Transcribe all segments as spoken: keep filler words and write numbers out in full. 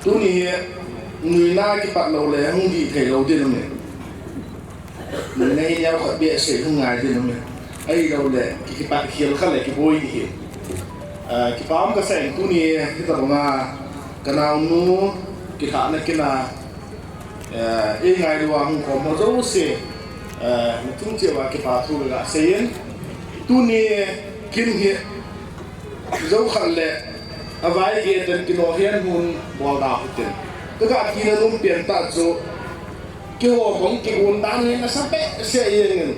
Tuni hi nuina kipat lou le hung dih thei lou ding um e. Nuina hi neokhat behseh hung ngai ding um e. Ahilou le ki, kipat khel kha le kiboi ding hi. Ah, kipa um kasa in tuni hi tabanga ka naonu kilhahna kin a, eh, eingailu a hung khom ho jouse, eh, nachung cheh uva kipa thu ka ga sei in. Tuni kin hi Jou khat le, avai gei ten kinoh hihen hun bol da hitin. Ka ga tina nom pen tah chu, keiho kong kigon dan hi nasa behseh jeng in.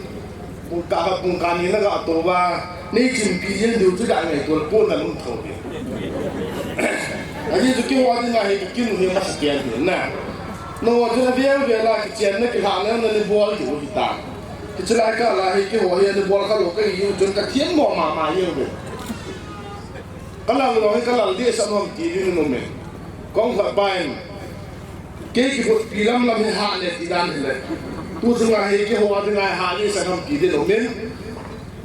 Pungkah khat pungkah ni na ga tou va, nei chinpi jeng diu chu ga ngaito pon na lum tho hi. Ajeh chu keiho dinga hi ka kin hi masa pen hi na. Nangho chu na vel vel a kichenna kilhahna na nei bol diu hi ta. Hiche lai kah a hi keiho hi nei bol kha lou ka hi u chun ka themmo mama jeng uve. Ka lal lou hi ka lal dehset nom ti ding in um e. Kong khat pa in, kei kibotpi lam lam hi hah le ti dan hile. Tu chunga hi keiho dinga hah dehset nom ti ding in um in.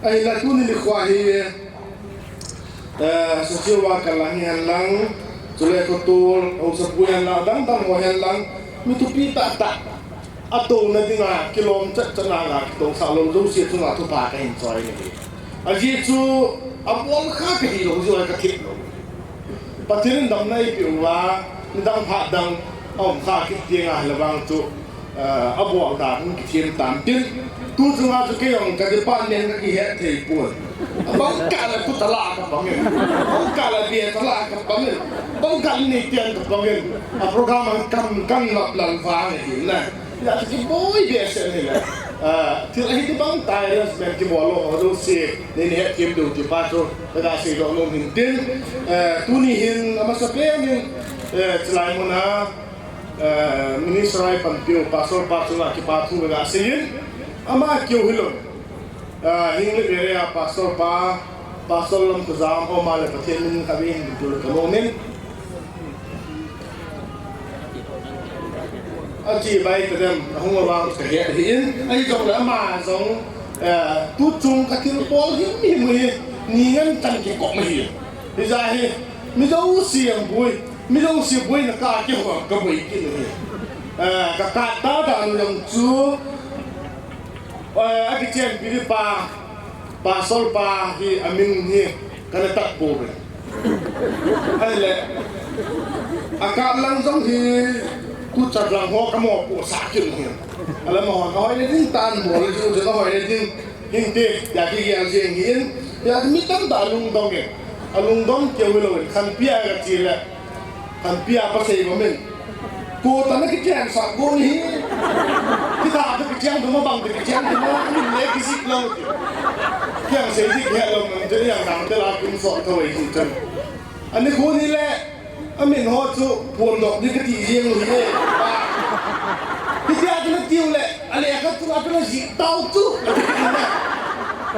Ahinla tuni nikho hi, eh, social worker lang hihen lang, chule thotol, haosapu hihen lang, adang dang ho hihen lang, mi thupi tah tah. Atouna dinga, kilom chat chat na ga, kitousah lou jouse chunga thupha kahin choi ahi. Ajeh chu, abol kha kahi lou jeh uva ka thip lou. Pathen in damna eipeh uva, nidang phat dang, aum kha kit ding ahile vang chu, eh, abol dan hung kithem tan tin. Tu chunga chu kei jong ka department ka kihet thei pon. Abang kah le tu tala ka pang in. Abang kah le bia tala ka pang in. Abang kah le nei tian ka pang in. A program a kan, kan lap lal vang ahi na. Hijeh chun kiboi behseh in ahile. Ah, thil ahi ti bang tai arrangement kibol lou ho jouse, nei, nei hethem diu ti pa chu, ka ga seidoh nom hin tin. Eh, tuni hin, amasapen in, eh, chulai mun a, eh, Minister a panpiu, Pastor pa chunga kipa thu ka ga sei in, ama keu hilou. Ah, Henglep area pastor pa, Pastor Lamkhojam, ama le Pathen min khatvei hin tul ka nom in. Achi bai tadem, ahung a vang ka het ahi in, ahi jong le ama jong, eh, tu chung ka thil bol himhim hi, ni ngen chan kikop ahi. Hijeh hin, mi jouse jong boi, mi jouse boina kah a keiho ka boi kit ahi. Eh, ka kap ta dan u jong chu, Eh, akichenpi pa, Pastor pa hi amin hi kana tah pouve. Ahile, akap lang jong hi, tuchan lang ho ka mopohsah kit u hi. Ahile amaho, ahoina ding tan bol le chu, ahoina ding, hinte, tia kigel jeng ahi in, tia mi tamtah alungdong e. Alungdong keu hilou in, khanpi a kache le, Khanpi a pasal bang min. Ko tana kicheng sa ko ni. Kita tu kicheng tu ma bang tu kicheng tu ma min le kijih lou. Kiang sei jih kihet lou min tu yang dang te la kin so tho ei jih chan. Ani ko ni le. Amin ho chu pon dok ni kati jeng ni le. Kitia tu na tiu le. Ale ka tu a tu na jih tau tu.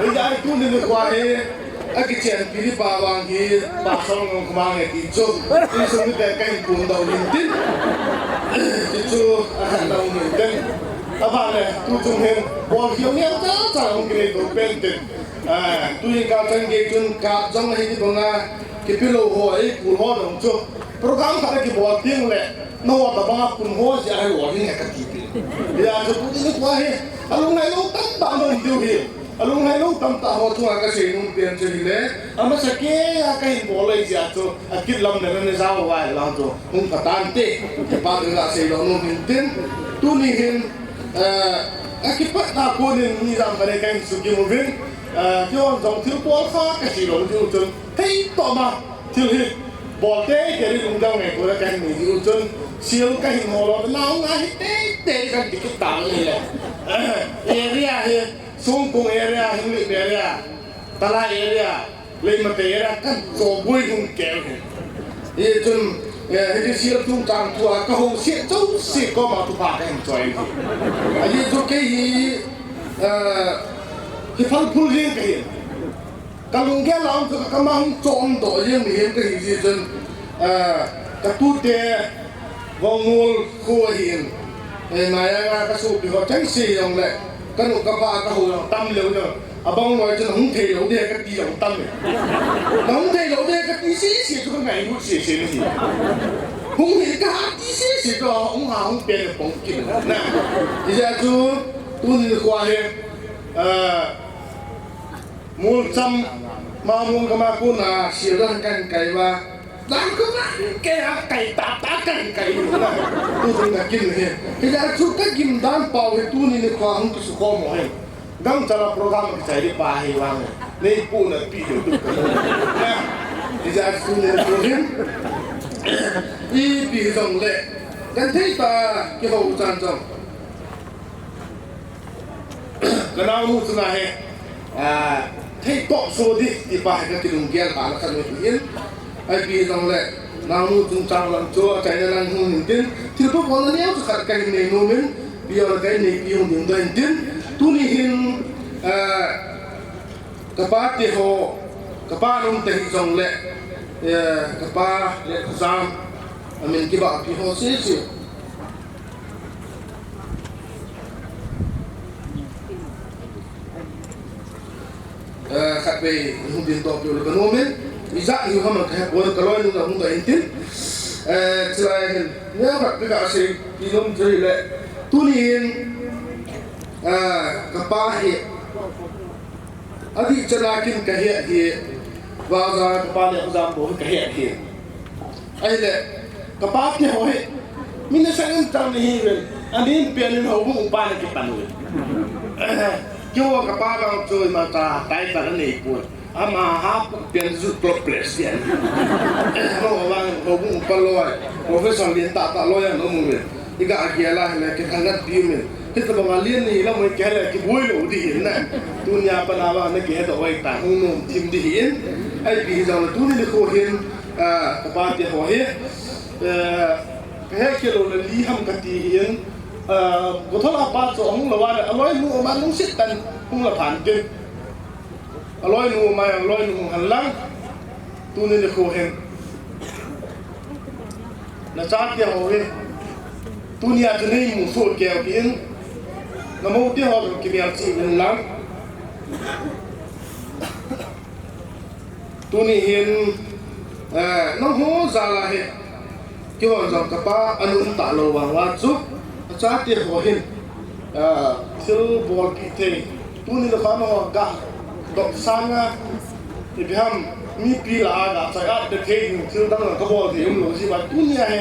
Ei ja tu ni ni kwa he. Akichenpi pa vang hi, Pastor Ngongkhomang e ti chu, insung mite kahin pondou hin tin. Ti chu, akhan dou hin tin. Abanle, tu chung hin, bol hiu neo cha cha hung kinei tou pen tin. Ah, tu jingkah chan gei chun, kap jong ahi ti banga, kipilou ho, eipul ho jong chu. Program khat akibol teng le, nangho tabanga pun ho jeh a hi lolhing e kati pi. Hijeh chun tu ding tua hi, alunglhai lou tamtah ana um diu hi. Alunglhai lou tamtah ho chunga kasei nom pen chu hile, amasa keiya kahin bol lou jeh a chu, akit lam le nana jao uva hilang chu, hung pha tante, kipa thu kasei lou nom hin tin, tuni hin, eh, akipat na konin mi jam khat in kahin sukim uvin, eh, keihon jong thil bol kha kasei lou diu chun, Thei toh ma, thil hi, bol teitei ding lungdong ngai poi kahin nei diu chun, sil kahin hol lou, nau nga hi teitei kahin ti kit tau ni le. Area hi, Songkong area, Henglep area, Talai area, Leimatai area, kahin choboi hung keu hi. Hichun, eh, hiche sil chungchang thua kahouset jouse koma thupha kahin choi hi. Ajeh chu kei hi, eh, hi phalphul jeng kahi. Ka lunggel a um chu ka kam a hung chom doh jeng mihem kahi jeh chun, ah, ka tute Vongmol khu ahin, eh, Nayang a ka sopi ho chengse jong le, ka nu ka pa ka hou jong tam leu jong, abang loi chun hung thei lou ding kati jong tam e. Na hung thei lou ding kati sese chu ka ngailut sese nahi. Hung hi ka sisi to hung ha hung pe le pong kit na. Ijeh chu tuni nikho hi, eh, Mulcham, Mamung kama kuna sila kan kai va. Dan ko na ke a kai ta ta kan kai na. Tu tu na kin he. Ijeh chu ka gim dan pau hi tuni nikho hung kisu ko mo he. Gangchal a program kichai di pa hi vang. Nei pu na pi deu tu ka. Ijeh chu nei pu hin. Ipi jong le. Kan thei ta kihou chan jong. Ka naonu chunga he. Ah, thei toh so di, ti pa he ka kilunggel pa na khat ni hin. Ipi jong le, naonu chungchang lang chu, achaina lang hung hin tin. Thil pha pha na neo chu khat ka hin nei nom in. Pi jong le ka hin neipi hung ding doh in tin. Tuni hin, eh, ka pa te ho, ka pa nung te hi jong le, eh, ka pa le khajam, amin kibahpi ho sese. Eh, khatvei hung ding toh piu le ka nom in. Ijat hiu ham ka he pon ka loinu ka hung doh in tin. Eh, chulai hin. Neo khat ka sei ti nom chu le. Tuni hin, eh, ka pa hi. Adih chan a kin ka het hi. Vaja ka pa le khajam bou ka het hi. Ahile, ka pa te ho hi, mi nasatah in tang ni hi ven, amin pen in houbung upa na kipan ven. Keiho ka pa bang chu ima ta, tai ta na nei pon. Ama ha pen ju pro president. Ama bang houbung upa loi, professor lien tah tah loi an um ven. Iga agel a hile kithanghat pi umin. Hitabang a lien ni lam hoi kihele kiboi lou di hin na. Tunia pat a vang na kihedoh hoi ta hung nom thim di hin. Ipi hijong le tuni nikho hin, ah, ka pa te ho hi. Eh, ka het kit lou le li ham kati hin. Ah, Gothol a pa chu ahung lou a le aloinu um a lungset tah in hung la phan tin. Aloinu um a, aloinu hung hen lang. Tuni nikho hin. Na chate ho hi. Tunia chu nei musoh kei in. Na mou te ho chu kimel cheh in lang. Tuni hin, eh, nangho jal a hi. Keihon jong ka pa ana um talou vang uva chu, achate ho hin, ah, thil bolpi thei. Tuni le kha nangho ga dop sanga, ipi ham, mipi lah a ga chai at thei ding thil dang dang ka bol thei umlou jeh uva. Tunia hi,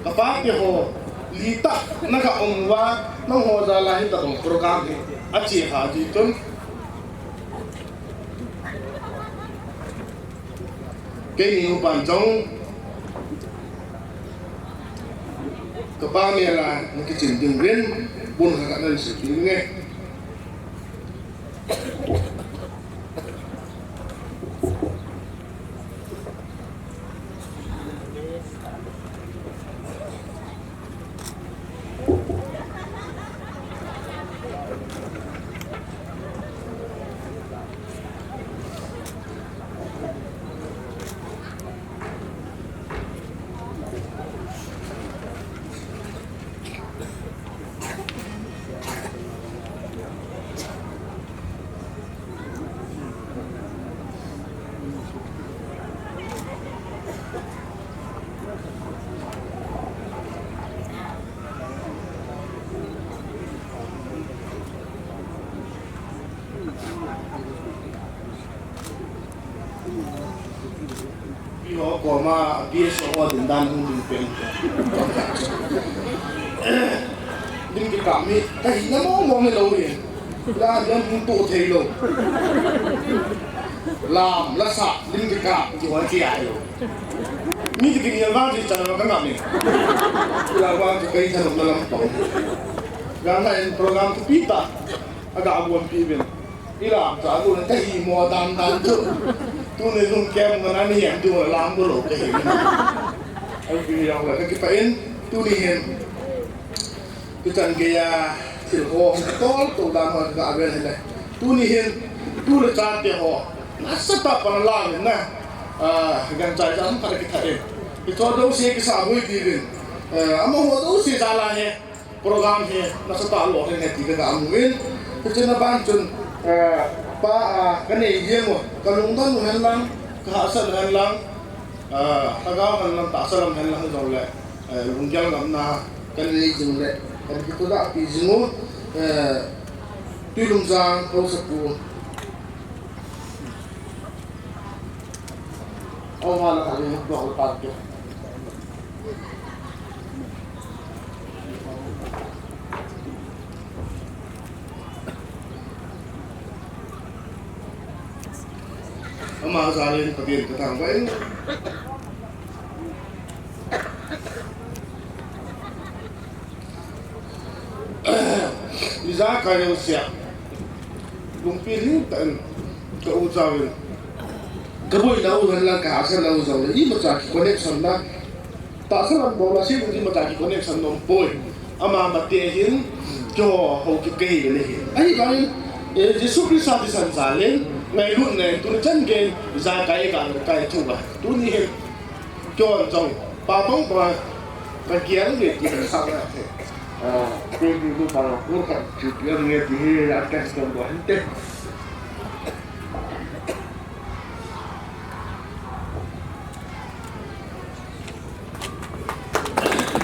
ka pate ho, li tah na ga um uva, nangho jal a hitabang program hi, ache kha ji chun. Keini upan jong kapa mel a na kichen ding uvin, bun khat khat nan seipeh ding e. Ipi ho koma, P S O ho din dan hung ding pen. Lim kikap mi, ka hina mong mong hilou hi. Lam jong hung toh thei lou. Lam, la sa, lim kikap, ti hon ti ai lou. Mi ti kini vang ti chan ma ka ngam ni. Ila vang ti kai than ma lam pang. Ga na in program tu pi ta. Aga abon pi ben. Ila cha lu na ka hi mo dan dan tu. Tuni lung kem ma na ni hem tu lam bu lou ka hi. Ai pi yang la ka ki pa in. Tuni hin. Tuchan geiya thil ho tol tol dan ho ka avel hile. Tuni hin, tu le chate ho. Nasatah a pan la na. Ah, gancha jam khat kitha in. Kicho dosi kisa hui ti vin. Eh, amaho dosi jal a hi. Program hi nasatah a lo hin he ti ka ga mu in. Tuchan a ban chun, eh, pa, ah, ka nei jeng u. Ka lungdon u hen lang, ka hahsat u hen lang. Ah, lhagao hen lang, tahsa lam hen lang jong le. Eh, lunggel ngamna kanei jing le, kan kitoh pi jing u, eh, Tuilumjang Haosapu. Aw, hala ka le, dol pa ke. Ama jal in Pathen kathangvah in. Ijakai jouse a lungpi lhing tah in ka u chauvin ka boina u hen lang, ka hahsatna u jong le imacha ki connection na, tahsa lam bou la, seinom imacha ki connection nom poi. Ama mate hin keiho ho ki kahi le hin. Ahivangin, eh, Jesu Christa thisan jal in ngailutna in tuni chan gei ijakai ka kai thu a. Tuni hin Keiho jong, pa bang bang, ka gel nge ti kan sa na the. Ah, kei ni lu pa lu khat chu gel nge ti hi, a kan sa bang bang te.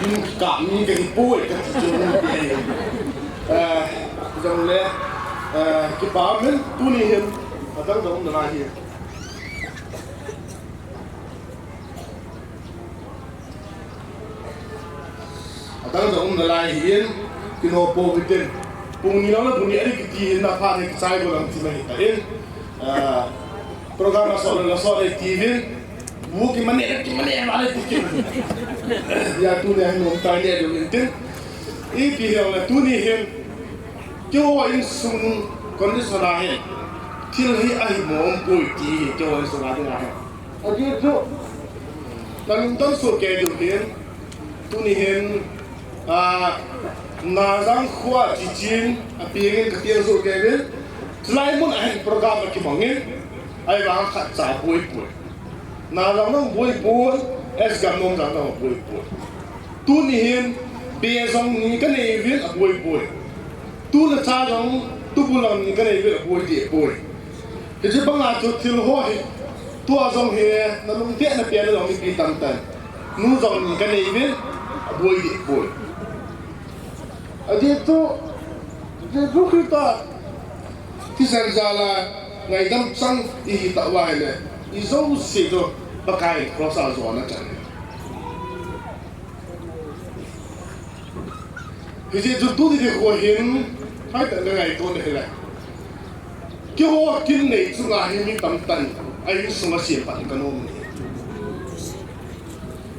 Ni ka ni ka hi poi ka ti chu. Ah, jong le, ah, kipa men tuni hin, adang dang na hi. Adang dang um nalai hin, kinoh pou hitin. Pung ni lou le pung ni a ding kiti hin na phat hi kichai go lang ti ma hitan. Ah, program a sot le la sot le ti vin. Bu kimane le kimane ma le ti kin. Ya tuni hin um tai le ding tin. Ipi hijongle tuni hin. Keiho insung condition a hin. Thil hi ahi mong poi ti hi keiho insung a ding a hin. Ajeh chu, na lungdam soh kei diu hin, tuni hin, ah, Najang khua Chichen a pengin ka peng soh kei uvin, chulai mun a hin program a kimangin, ahivang khat cha boi poi. Najang nang boi poi, S Gamnom jang nang boi poi. Tuni hin, be jong ni ka nei uvin a boi poi. Tu le cha jong, tu bu lang ni ka nei uvin a boi deh poi. Hiche banga chu thil ho hi, tua jong hi, na lungdei na pen na jong mipi tamtah. Nu jong ni ka nei uvin, a boi deh poi. Ajeh chu, Jesu Christa thisan jal a ngaidam chang ihi tah uva ahile, ijouse chu Pakai cross a jona chan. Hijeh chun tuni nikho hin, hoitah in ka ngaito na hile. Keiho kin nei chunga hi mi tamtah in, a insung a sem pan ka nom e.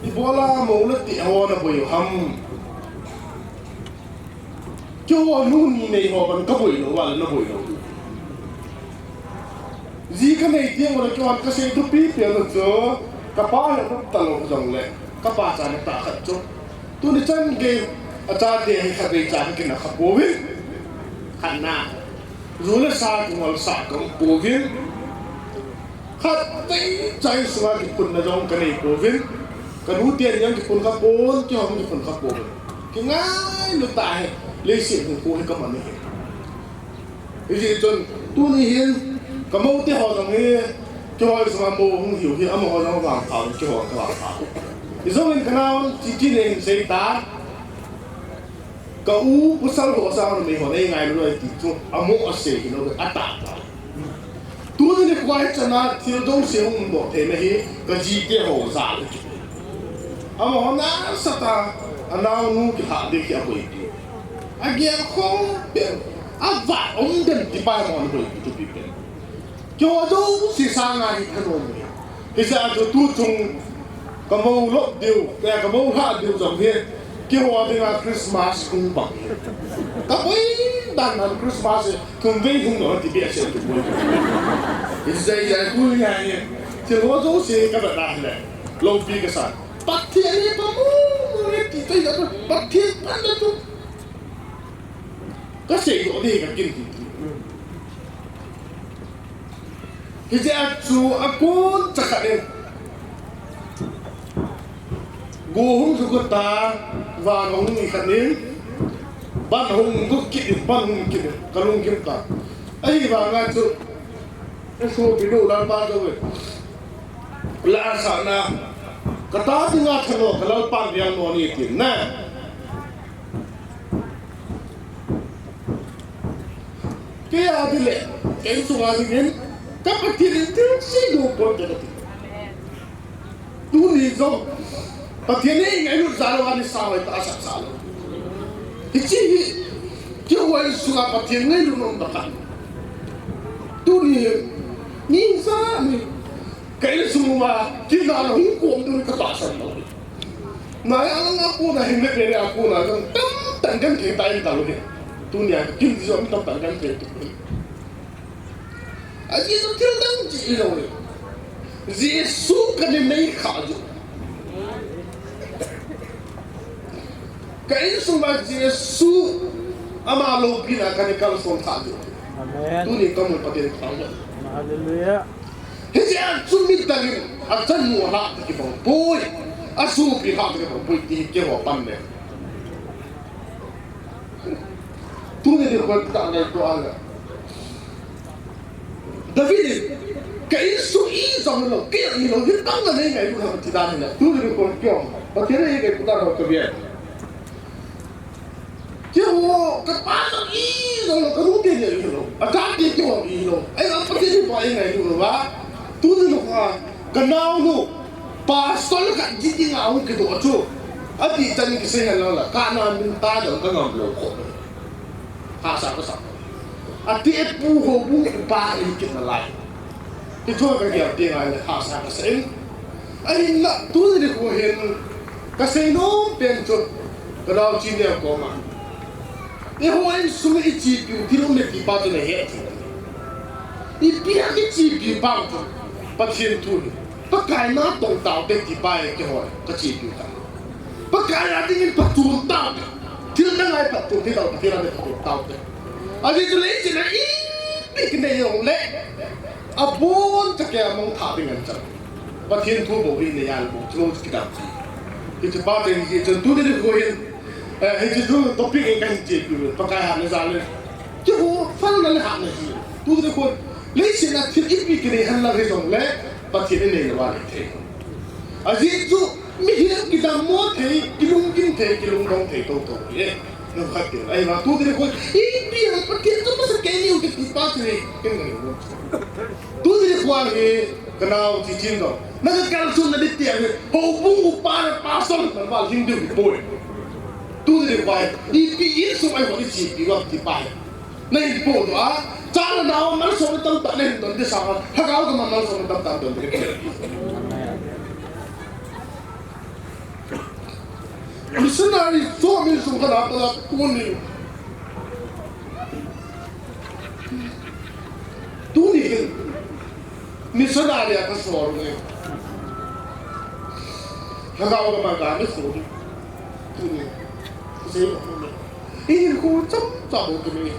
Ibola mou le teh ho na boi u ham. Keiho nu ni nei ho bang ka boi lou, vale na boi lou. Ji ka nei teng uleh keiho ka sei thupi pen u chu, ka pa hi aum talou jongle, ka pa cha na tah khat chu. Tuni chan gei a chate hi khatvei cha ka kina kha pouvin. Khatna. Ju le sa kingol sah ka um pouvin. Khatvei cha insunga kiphunna jong ka nei pouvin. Ka nu ten jong kiphun kha pon, keiho jong kiphun kha pouvin. Kingailu tah hi, leiset hung kho hi ka man ahi. Hijeh chun, tuni hin, ka mou te ho jong hi, keiho insunga mou hung hiu hi, amaho jong vangpha un, keiho ka vangpha. Hijong in ka nao'n, Chichen in sei tan. Ka u pasal ho sang numei ho nei ngailu loi ti chu, amo asei hilou ve, atah ta. Tuni nikho hi chana thil jouse hung umdoh theina hi, ka jite ho jal ahi. Amaho nasatah a, anaonu kilhah ding hi aboipi. Agel khom pen, avat um den ti pa amaho aboipi thupi pen. Keiho jouse sanga hi thanom e. Hijeh a chu tuchung ka mou lop diu, eh, ka mou lhah diu jong hi, keiho dinga Christmas hung bang hi. Ka boi dan dan Christmas hi, thum vei hung lou ti behseh tu boi. Hijeh a tunia hi, thil ho jouse ka vet a hile, loupi ka sa. Pathen hi pha mu mu le ti tai la, Pathen pha na tu. Ka seidoh ding ka kin ti. Hijeh a chu akon chakhat in. Go hung ju go ta, van hung ni khat in. Ban hung go kit in, ban hung kit in. Ka lunggim ta. Ahivanga chu. Ka sopi nu Lalpa jo ve. La sa na. Ka ta dinga tha lo, ka Lalpan bia mo ni tin na. Kei a ding le, kei sunga dingin, ka Pathen in thil sei ding pon ka ti. Tuni jong, Pathen in ngailut jal a ni sa hoi ta sa sa lo. Hiche hi, kei hoi sunga Pathen ngailut nom ta ka. Tuni, ni sa ni, Ka insung uva, kei na hung kom ding ka tahsan lou. Na ya lang a kona hin le pe le a kona jong tamtah kan thei ta in ta lou hi. Tunia kin jong tamtah kan thei tu. A Jesu thil dang ji lou hi. Jesu ka nei nei kha ju. Ka insung uva Jesu ama loupina ka nei kalson kha ju. Amen. Tuni ka mun Pathen thangvah. Hallelujah. Hiche a chu mi dang in achanu alah toh kibang poi, asopi alah toh kibang poi ti hi keiho pan le. Tuni nikho ka ngaito a le. David in, ka insung ijong lou, kei a ilou, hi bang a nei ngailut ham ti dan le. Tuni nikho keiho, Pathen in ngaito dan ho ka bia. Keiho, ka pa jong ilou, ka nu te jong ilou, a chate keiho ilou. Ahinla Pathen in pa ingailu lou va. Tuni nikho, ka naonu, pastor khat ji dinga hung kidoh chu. Ati chan kisei hen lang la, ka na min ta jong ka ngam lou kho. Hahsa ka sa. Ati e pu houbung upa in kit nalai. Ti chu ka gel teng le hahsa ka sa in. Ahinla, tuni nikho hin, ka seinom pen chu, ka nao Chin neo koma. Eiho insung i chepiu thil um e ti pa chu na he chu. Ipi a i chepiu pa chu, Pathen thu hi. Pakai natong taute ti pa e keiho, ka chepiu ta. Pakai a dingin phatchom taute. Thil dang a i phatchom thei tau, Pathen a ding phatchom taute. Ajeh chu leiset a ipi kinei jong le, abon chauva mangthah ding ahi. Pathen thu bou hi nei a le bou, chu lou chu kidang. Hiche pa te hi chun tuni nikho hin, eh, hiche chu topic in kahin chepiu, Pakai hatna jal in. Keiho, phalna le hatna hi. Tuni nikho, leiset a thil ipi kinei henlang hijong le, Pathen in nei lou a le thei. Ajeh chu, mihem kidammo thei, kilunggim thei, kilungdong thei tou tou hi. Nung khat pen, ahinla tuni nikho, ipi ham Pathen chu masat kei ni u kiti pa chu hi, ken ka ni u. Tuni nikho hi, ka nao Chin Chin toh. Na ka kalson na di ti a hi, houbung upa le pastor na val hing diu hi poi. Tuni nikho hi, ipi insung a eiho i chepiu ham ti pa hi. Na hin podoh a, cha le nao malsom tamtah na hin don ding sanga, lhagao gam a malsom tamtah don ding. Missionary cho min sung kana pala tuni. Tuni hin. Missionary a ka sol ni. Lhagao gam a ka ni sol ni. Tuni. Sei ko ni. Ihin ko cham cham ko ni.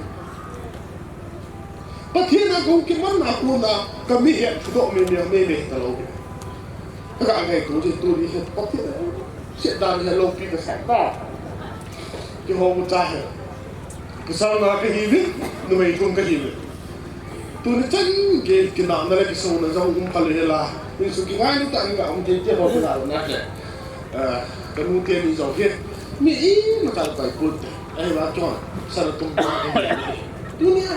Pathen a kong kimanna kona, ka mihem thudoh mei mei mei mei talou. Ka ngaito jeh tuni hi Pathen a, Satan hi loupi ka sa ta. Keiho u cha hi. Pasal na ka hiuve, numei thum ka hiuve. Tuni chan gei kinahna le kisouna jong um kha le la. Insung kingailu tah in ka um thei te ho na le. Eh, ka nu teni jong hi. Mi imacha ka pai put te. Ahivang chun, sa la tum ta. Tuni a,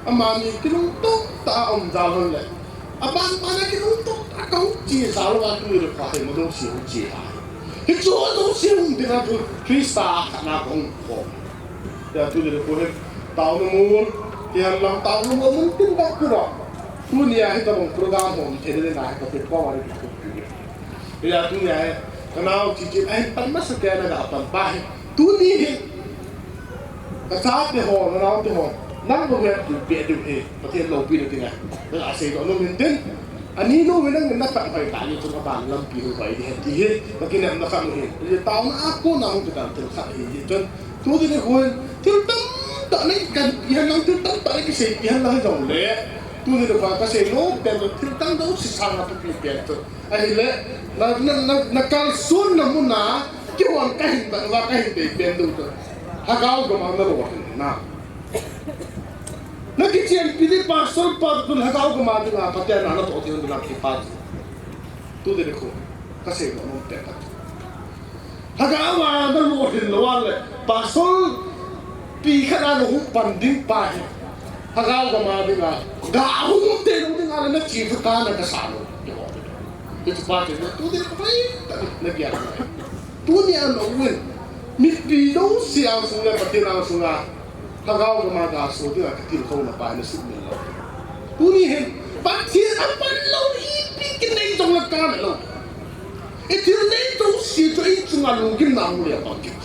amani kilungtong tah a um jal hon le. Aban ban a kilungtong tah a ka hung che jal uva tuni le pa hi ma dong si hung che a. Hichu dong si hung ding a chu Christa a khatna ka hung ko. Tia tuni le ko he, taona mun, tia lang taona mun mun tin ba ku ba. Tuni a hi tabang program hom thei le na hi ka pe ko wa le ki ko. Tia tuni a hi, ka nao Chin Chin a hin pan masa tia na ka pan pa hi. Tuni hi, ka chate ho, na naote ho, nang bou hi, tu pe diu hi, Pathen loupina dinga, na a seidoh nom in tin, ani lou hi nang na khat hoi ta ni chung a ban lampi hung hoi ding ahi ti hi, ka kinem na khat u hi, ti taona a kona hung kidang thil khat ahi ti chun, tuni nikho hin, thil tamtah na kikan pi hen lang, thil tamtah na kisei pi hen lang jong le, tuni nikho ka seinom pen chun, thil tamtah u si sang a thupi pen chun, Ahile, na, na, na, na kalsonna mun a, kihon kahin ban uva kahin dei pen diu chu. Lhagao gam a na lolhin na. Na kichenpi ding pastor pa chu lhagao gam a dinga Pathen na na toh ding na kipa chu. Tu ding khu. Kasei nom nom te khat. Lhagao a nalo hin lo a le, pastor pi khat a nahung pan ding pa hi. Lhagao gam a dinga, ga hung te lo dinga le na chi fu ka na kasa lo. Hiche pa te tu de pai ta na bia. Tunia na uvin. Mipi jouse angsung le Pathen angsung a. Lhagao gam a gaso dinga katilkhouna pa hi nasumil lou. Tuni hin, Pathen apan lou ipi kinei jong le kana lou. Ithil nei jouse chu ichunga lunggimna hung le apan kit.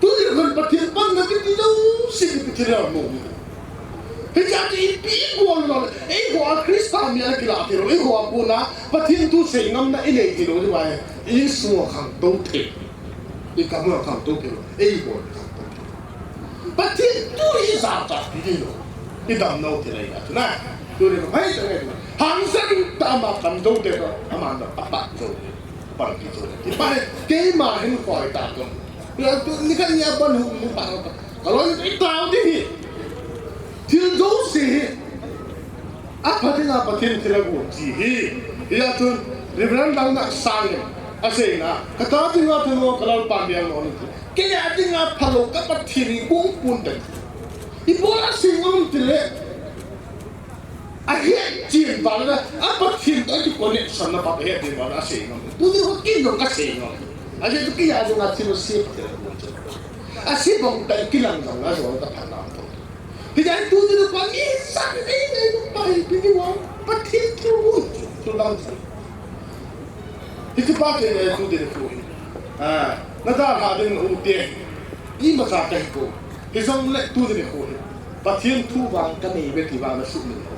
Tuni hin Pathen panna kiti jouse kiti thil a mo. Hiche chu ipi bol lou le, eiho a Christa mi a kila thei lou, eiho a kona Pathen thu sei ngamna inei thei lou le vai. Isunga khangtou thei. Ikam a khangtou thei lou, eiho khangtou thei. Pathen thu hi jachat pi ding lou. Idam nau thei lai a chu na. Tuni ka phai ta ngai tu. Hangsan ta ama kamdou te ka ama na apat jou. Apat pi jou. Ipa he keima hin khoi ta tu. Ya tu ni kan ya ban hu mu pa ta. Ka loi ni tao ding hi. Thil jouse hi. Apha dinga Pathen thil agon chi hi. Hia chun Reverend Lalnasang in aseina, ka ta dinga thil lo ka Lalpa mial lo ni ti. Kei a dinga phalou ka Pathen hi gong pun ta. Ibola sei ngam tile. Ahet chin val a, a Pathen toh ki connection na pa ahet ding val a sei ngam. Tuni ho kin dong ka sei ngam. Ajeh chu kei a dinga thil lo sei Pathen agon chi. Asei bang ta kilang dong a jong ka phalou to. Hijeh a tuni nikho a mi sang nei nei pa hi pi ni vang Pathen thu u chu dang chu. Hiche pa te ne tuni nikho hi. Ah, na dalha ding u te. Imacha kahi poi. Hijongle tuni nikho hi. Pathen thu vang kanei ve ti vang nasumil lou.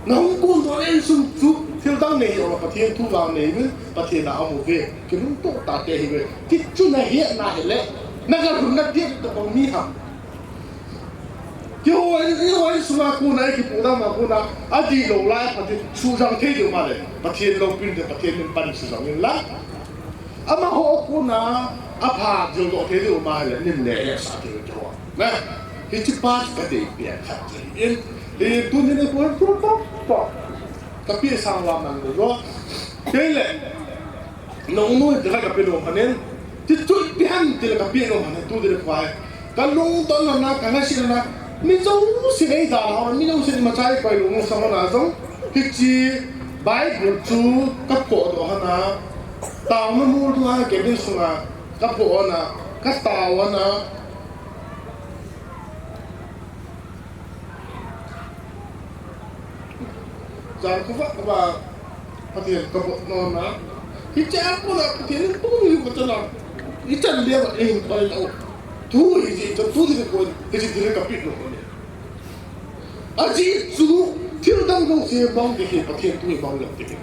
Nahung kon doh le insung chu thil dang nei hi o, Pathen thu vang nei uvin, Pathen a amu ve. Kilungto tah te hi ve. Ti chu nahet na hile. Naga lhun na ti to bang mi ham. Kihou, ihou sunga kona, ikipoh dam a kona, adihlou lai Pathen sujang thei diu ma le, Pathen loupina te, Pathen min pan sujang in lang. Amaho kona, apha jildoh thei diu ma le, nin le hetsah thei diu ho. Na, hiche pa chu kadei pia khat chu ahi in, eh, tuni nikho chu pa, pa. Kapi sang la man lo. Kei le, Nung nu hi tila kape nom hanin, ti chu ipi ham tila kape nom hanin, tu tila khoi. Kalungdon na, kalhasetna, mi jouse nei dalha, mi jouse imacha ikoi lou sang na jong. Hiche Bible chu kaphoh doh hana, taona mol dunga cabin sunga kaphoh hana, katao hana. Jan khovah khovah Pathen kabol nom na. Hiche a kona Pathen in tuni kachana. Ichan leuva eihin pal lou. Tu hi ji, tu hi koi, hi ji kapeh nom na. Ajeh chu thil dang dang se mang ding hi Pathen thu hi mang lou ding.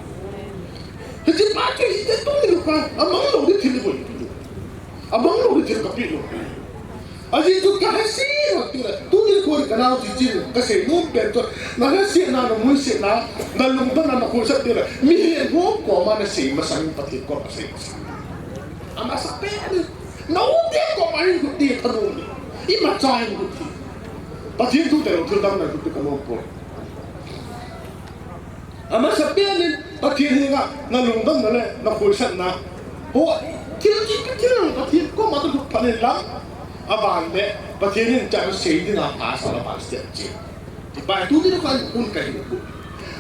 Hiche pa chu hi tuni koi, amang lou ding thil koi. Amang lou ding thil kapeh nom. Ajeh chu kalhaset lou tile, tuni koi kanao chi chin, kasei nom pen chu, nalhasetna, namuisetna, nalungdonna, nakhoisat tile, mihem ho koma nasei masang, Pathen koma sei masang. Amasapen, nao te koma hin kiti thanom. Imacha hin kiti. Pathen thu tile thil dang na kiti kanom poi. Amasapen in Pathen henga nalungdonna le nakhoisatna. Ho, thil kipe thil Pathen koma toh lhut phat in lang. Aban le Pathen in chang sei dinga pastor a pastor chi. Ti bai tuni nikho a kon kahi.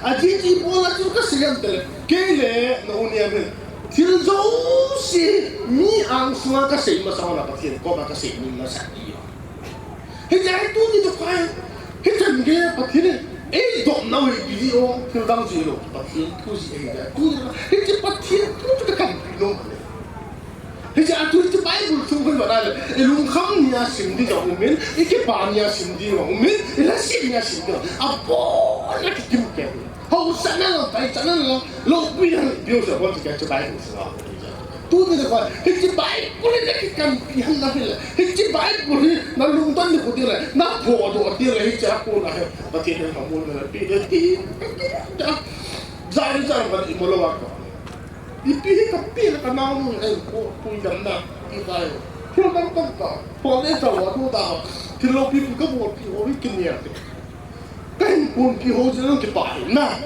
Ajeh chu ibola chu kasei ham tile. Kei le na u Niam hin. Thil jouse mi angsunga kasei masang la Pathen koma kasei nom na sa i. Hiche a hi tuni nikho a, hichan gei Pathen in, eidoh nau hi video, thil dang jilou, Pathen thu ji ahi le, tuni nikho a, hiche Pathen thu chu kakanpi nom le. Hiche a tu hiche Bible chung hoi vana le, ilungkham nia sim ding jong umin, ikipa nia sim ding jong umin, ilhaset nia sim ding jong, abon a kikim kei. Hausatna lang, taichatna lang, loupina lang, piu sa bon sa kei chu Bible sa. Tuni nikho a, hiche Bible hi nakikanpi hon nahile, hiche Bible hi nalungdon nikho tile, naphodoh tile, hiche a kona hi, Pathen in lhamonna napeh ding ti, jari jari ban imolou a ko. Ipi hi kapeh le kanao nu, eh, ko, puidamna, ti tai. Thil dang dang ta, pon e ta wa tu ta, thil loupi pi kabolpi ho hi kinia te. Kahin ponpi ho jeh in kipah in na.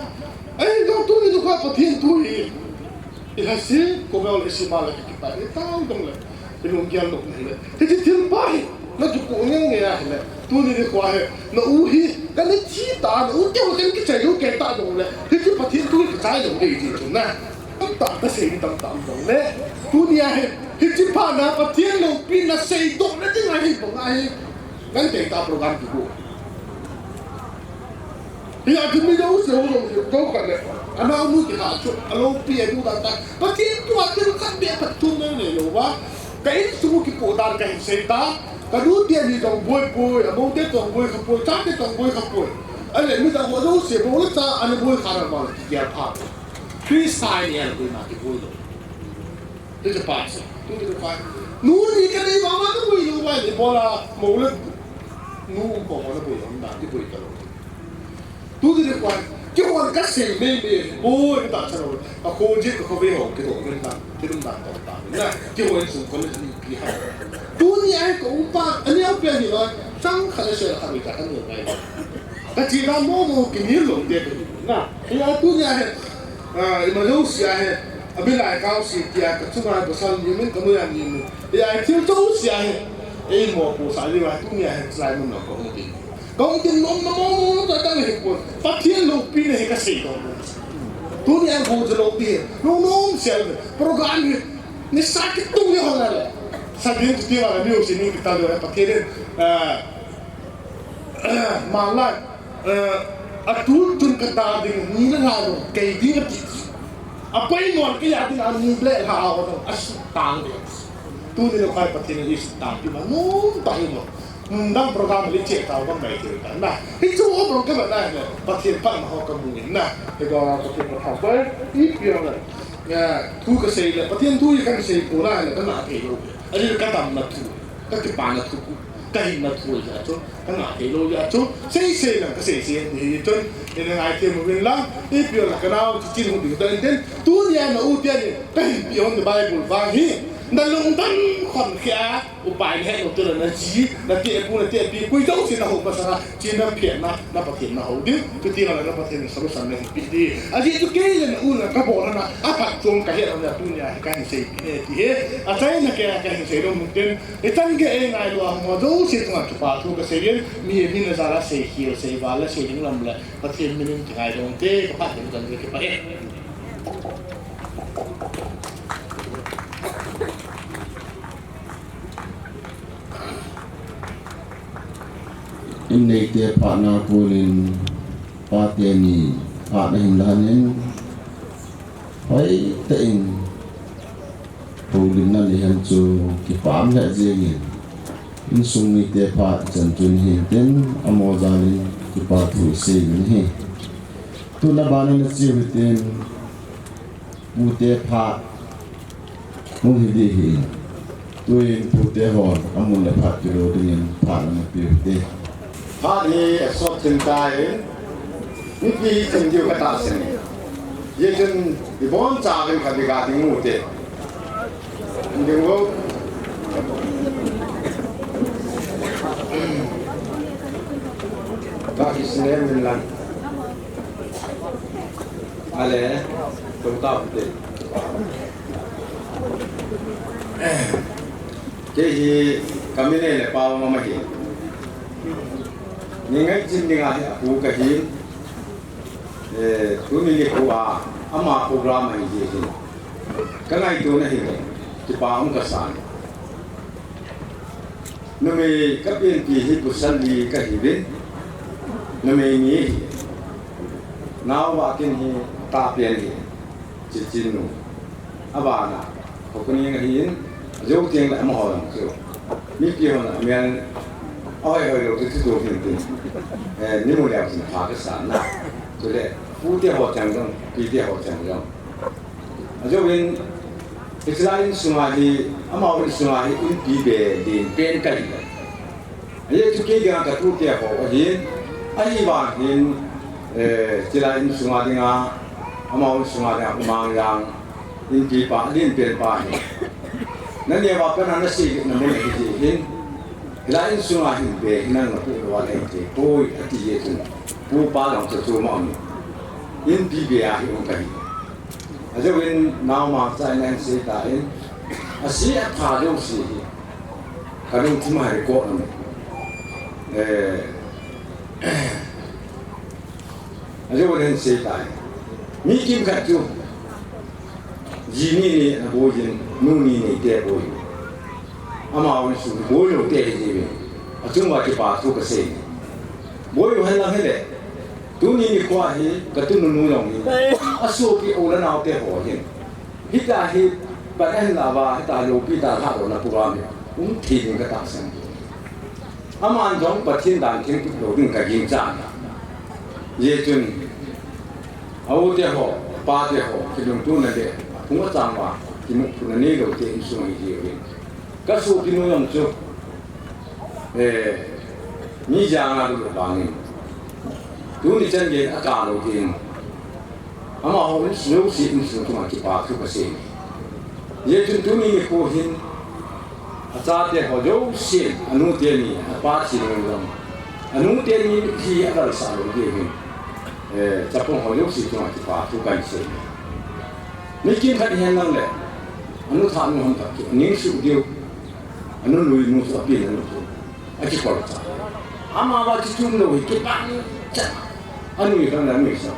Ei, jong tuni nikho Pathen thu hi. Ilhase, kovel isi male kipah, itao jong le. Ilunggel lou nahile. Hiche thilpha hi, nakipoh ngen nge ahile. Tuni nikho hi, na u hi, kana thi ta, na u te u ten kichai lou kei ta jong le. Hiche Pathen thu hi kichai lou ding ti chu na. Tamtah kasei ni tamtah jong le. Tuni ahi, hiche phat na Pathen loupina seidoh na ding ahi bang ahi. Kan tei ta program kigo. Hia chu mi jouse ho jong kikoi khat le. Anaonu kihah chu, aloupi adu dan ta. Pathen thu a thil khat beh phatchomna nei lou va. Ka insung u kipoh dan kahin sei ta. Kanu te ni jong boi poi, amou te jong boi kha poi, chate jong boi kha poi. Ale midang ho jouse mou le cha ana boi kha ra vang kigel pha. Christa in el boi na kiboi lou. Hiche pa chu. Tuni nikho. Nu ni kanei vang vang kaboi lou vai le bola mou le nu um ko na boi lou na kiboi ta lou. Tuni nikho. Kihon kasei mei mei boi ta cha lou. Akhoji kakhovei ho kihon na. Kidum na to ta. Na kihon sung kon ni pi ha. Tuni ahi ka upa ani au pe ni va. Chang khat le se la khat ni ta kan ni vai. Kachi na mo mo kinel lou te na. Hia tuni ahi. Ah, ima jouse ahi, abilai kaose tia, kachunga pasal ni min, kanoi a ni min. Hia thil jouse ahi, eimopohsah diu ahi, tuni ahi, chulai mun a kahung ding. Kahung ding nom na mo mo ta ta le hi pon. Pathen loupina hi kasei dong. Tuni a go jo lou ding. Nom nom sel program hi. Nisa kitung ni ho na le. Sa ding ti wa ni u si ni kita le Pathen, ah, Malai, eh, atul tun kata ding ni na nga lo, kei ding ati. Apai non kei a ding ani ble ha a lo, asutang de. Tuni nikho Pathen in asutang pi ma, nom ta hi mo. Nung dang program le che ta bang mai te ta na. Hichu o bang ka ba na na, Pathen phat ma ho kamu in na. He ga Pathen phat pa, ipi na. Ya, thu kasei le, Pathen thu hi kasei ko na, na ka na thei lou. Ani kadamna thu. Kakipana thu, kahinna thu ahi chu, kangah thei lou ahi chu, sei sei lang kasei sei hi chun, ina ngai thei mo vin lang, ipi lang kanao, chi chin hung ding ta in tin, tuni a na u te ni, kahin pi hon Bible vang hi, na lungdam khom khia, upai nahet lou tu la na ji, na te pu, na te pi, koi jouse na ho pasal a, China phetna, na Pathen na ho ding, chuti na la na Pathen in solution nahin pe ding. Ajeh chu kei le na u na kabol na, aphatchom kahet na tunia hi kahin seipi e ti hi. Achaina kei a kahin sei lou mun tin, ichan gei eingailua ho jouse chunga kipa thu kasei in, mi, mi na jal a seikhel, seival a sei ding lam le, Pathen min in kingaidam te, kaphat ding kan kipah e. Inneite phatna konin, pate ni phatna hin lahanin, hoitah in houlimna nei hen chu kipah lheh jengin, insung mite phat chan chun hintin, amaho jalin kipa thu isei uvin ahi. Tuna bana nache u hitin, pute phat mun hi ding ahin, tuin pute hon amun le phat kilo dingin phat ana pe u hite. Phat hi asot thim tai, mipi hi thim diu katahsan e. Hijeh chun ibonchauvin khat beka ding u hite. Ding u. Kakisnem in lang. Ale, tum tau te. Kei hi kamin Nepal mama hi. Ni ngaichin dinga hi apu kahi. Eh, tuni nikho a, ama program ahi jeh hin. Kangaito na hi, kipa um kasan. Numei kapenpi hi pasal li kahiuvin. Numei ni hi. Naova kin hi tapen hi. Chichinu. Abana. Khokuni ngahin. Jou tieng le amaho lang chu. Mipi hon amen. Ahoi hoi lou chu chu hin tin. Eh, nimu leu chin pha kasan na. Chule. Pute ho chang jong. Pite ho chang jong. Ajouvin, hiche lai insunga hi, amaho insunga hi, inpi be din pen kahi. Ajeh chu kei dinga katute ho ahin, ahivang hin, eh, hiche lai insunga dinga, amaho insunga dinga, Mangjang, inpipa, adin penpa hi. Naneo a pat na nasei na mun ahi jeh hin, hilai insunga hin be hi nang napu lou a lei te, poi, ati jeh chun, pupa jong chu chu ma um. Inpi beh a hi um kahi. Ajouvin nao mangcha in ahin sei tan, ase atha jouse hi kalungthim a record aum e. Eh, ajouvin ahin sei tan, mi kimkhat chu ji ni ni ana boi in, nu ni ni te boi. Amavang chu boi lou te hi jiuve. Achunga kipa thu kasei. Boi u hen lang hile. Tuni nikho hi katunu nu jong hi, asopi u le nao te ho hin, hitia hi pat ahin la uva, hitia loupi tah lhah louna program hi um thei ding katahsan. Aman jong Pathen dan theng tup lou ding kagingchan. Hijeh chun, a u te ho, a pa te ho, kilungtona le aphung achang uva kimuphutna neilou te insung hi jiuve. Kasopinu jong chu, eh, mi janga lu bangin, tuni chan gei a kalou din, amaho insung, insung chunga kipa thu kasei. Hijeh chun tuni nikho hin, achate ho jouse, anu teni, apa thi lou jong, anu teni hi agalsah lou diuvin, eh, chapang ho jouse chunga kipa thu kahin sei. Mi kimkhat hihen lang le, anu thah nu ham khat chu aning suh diu. Anu lui nu chu, api nu chu, akikol cha. Amavang chu chom lou hi kipah cha. Anu hi khang le anu hi sa,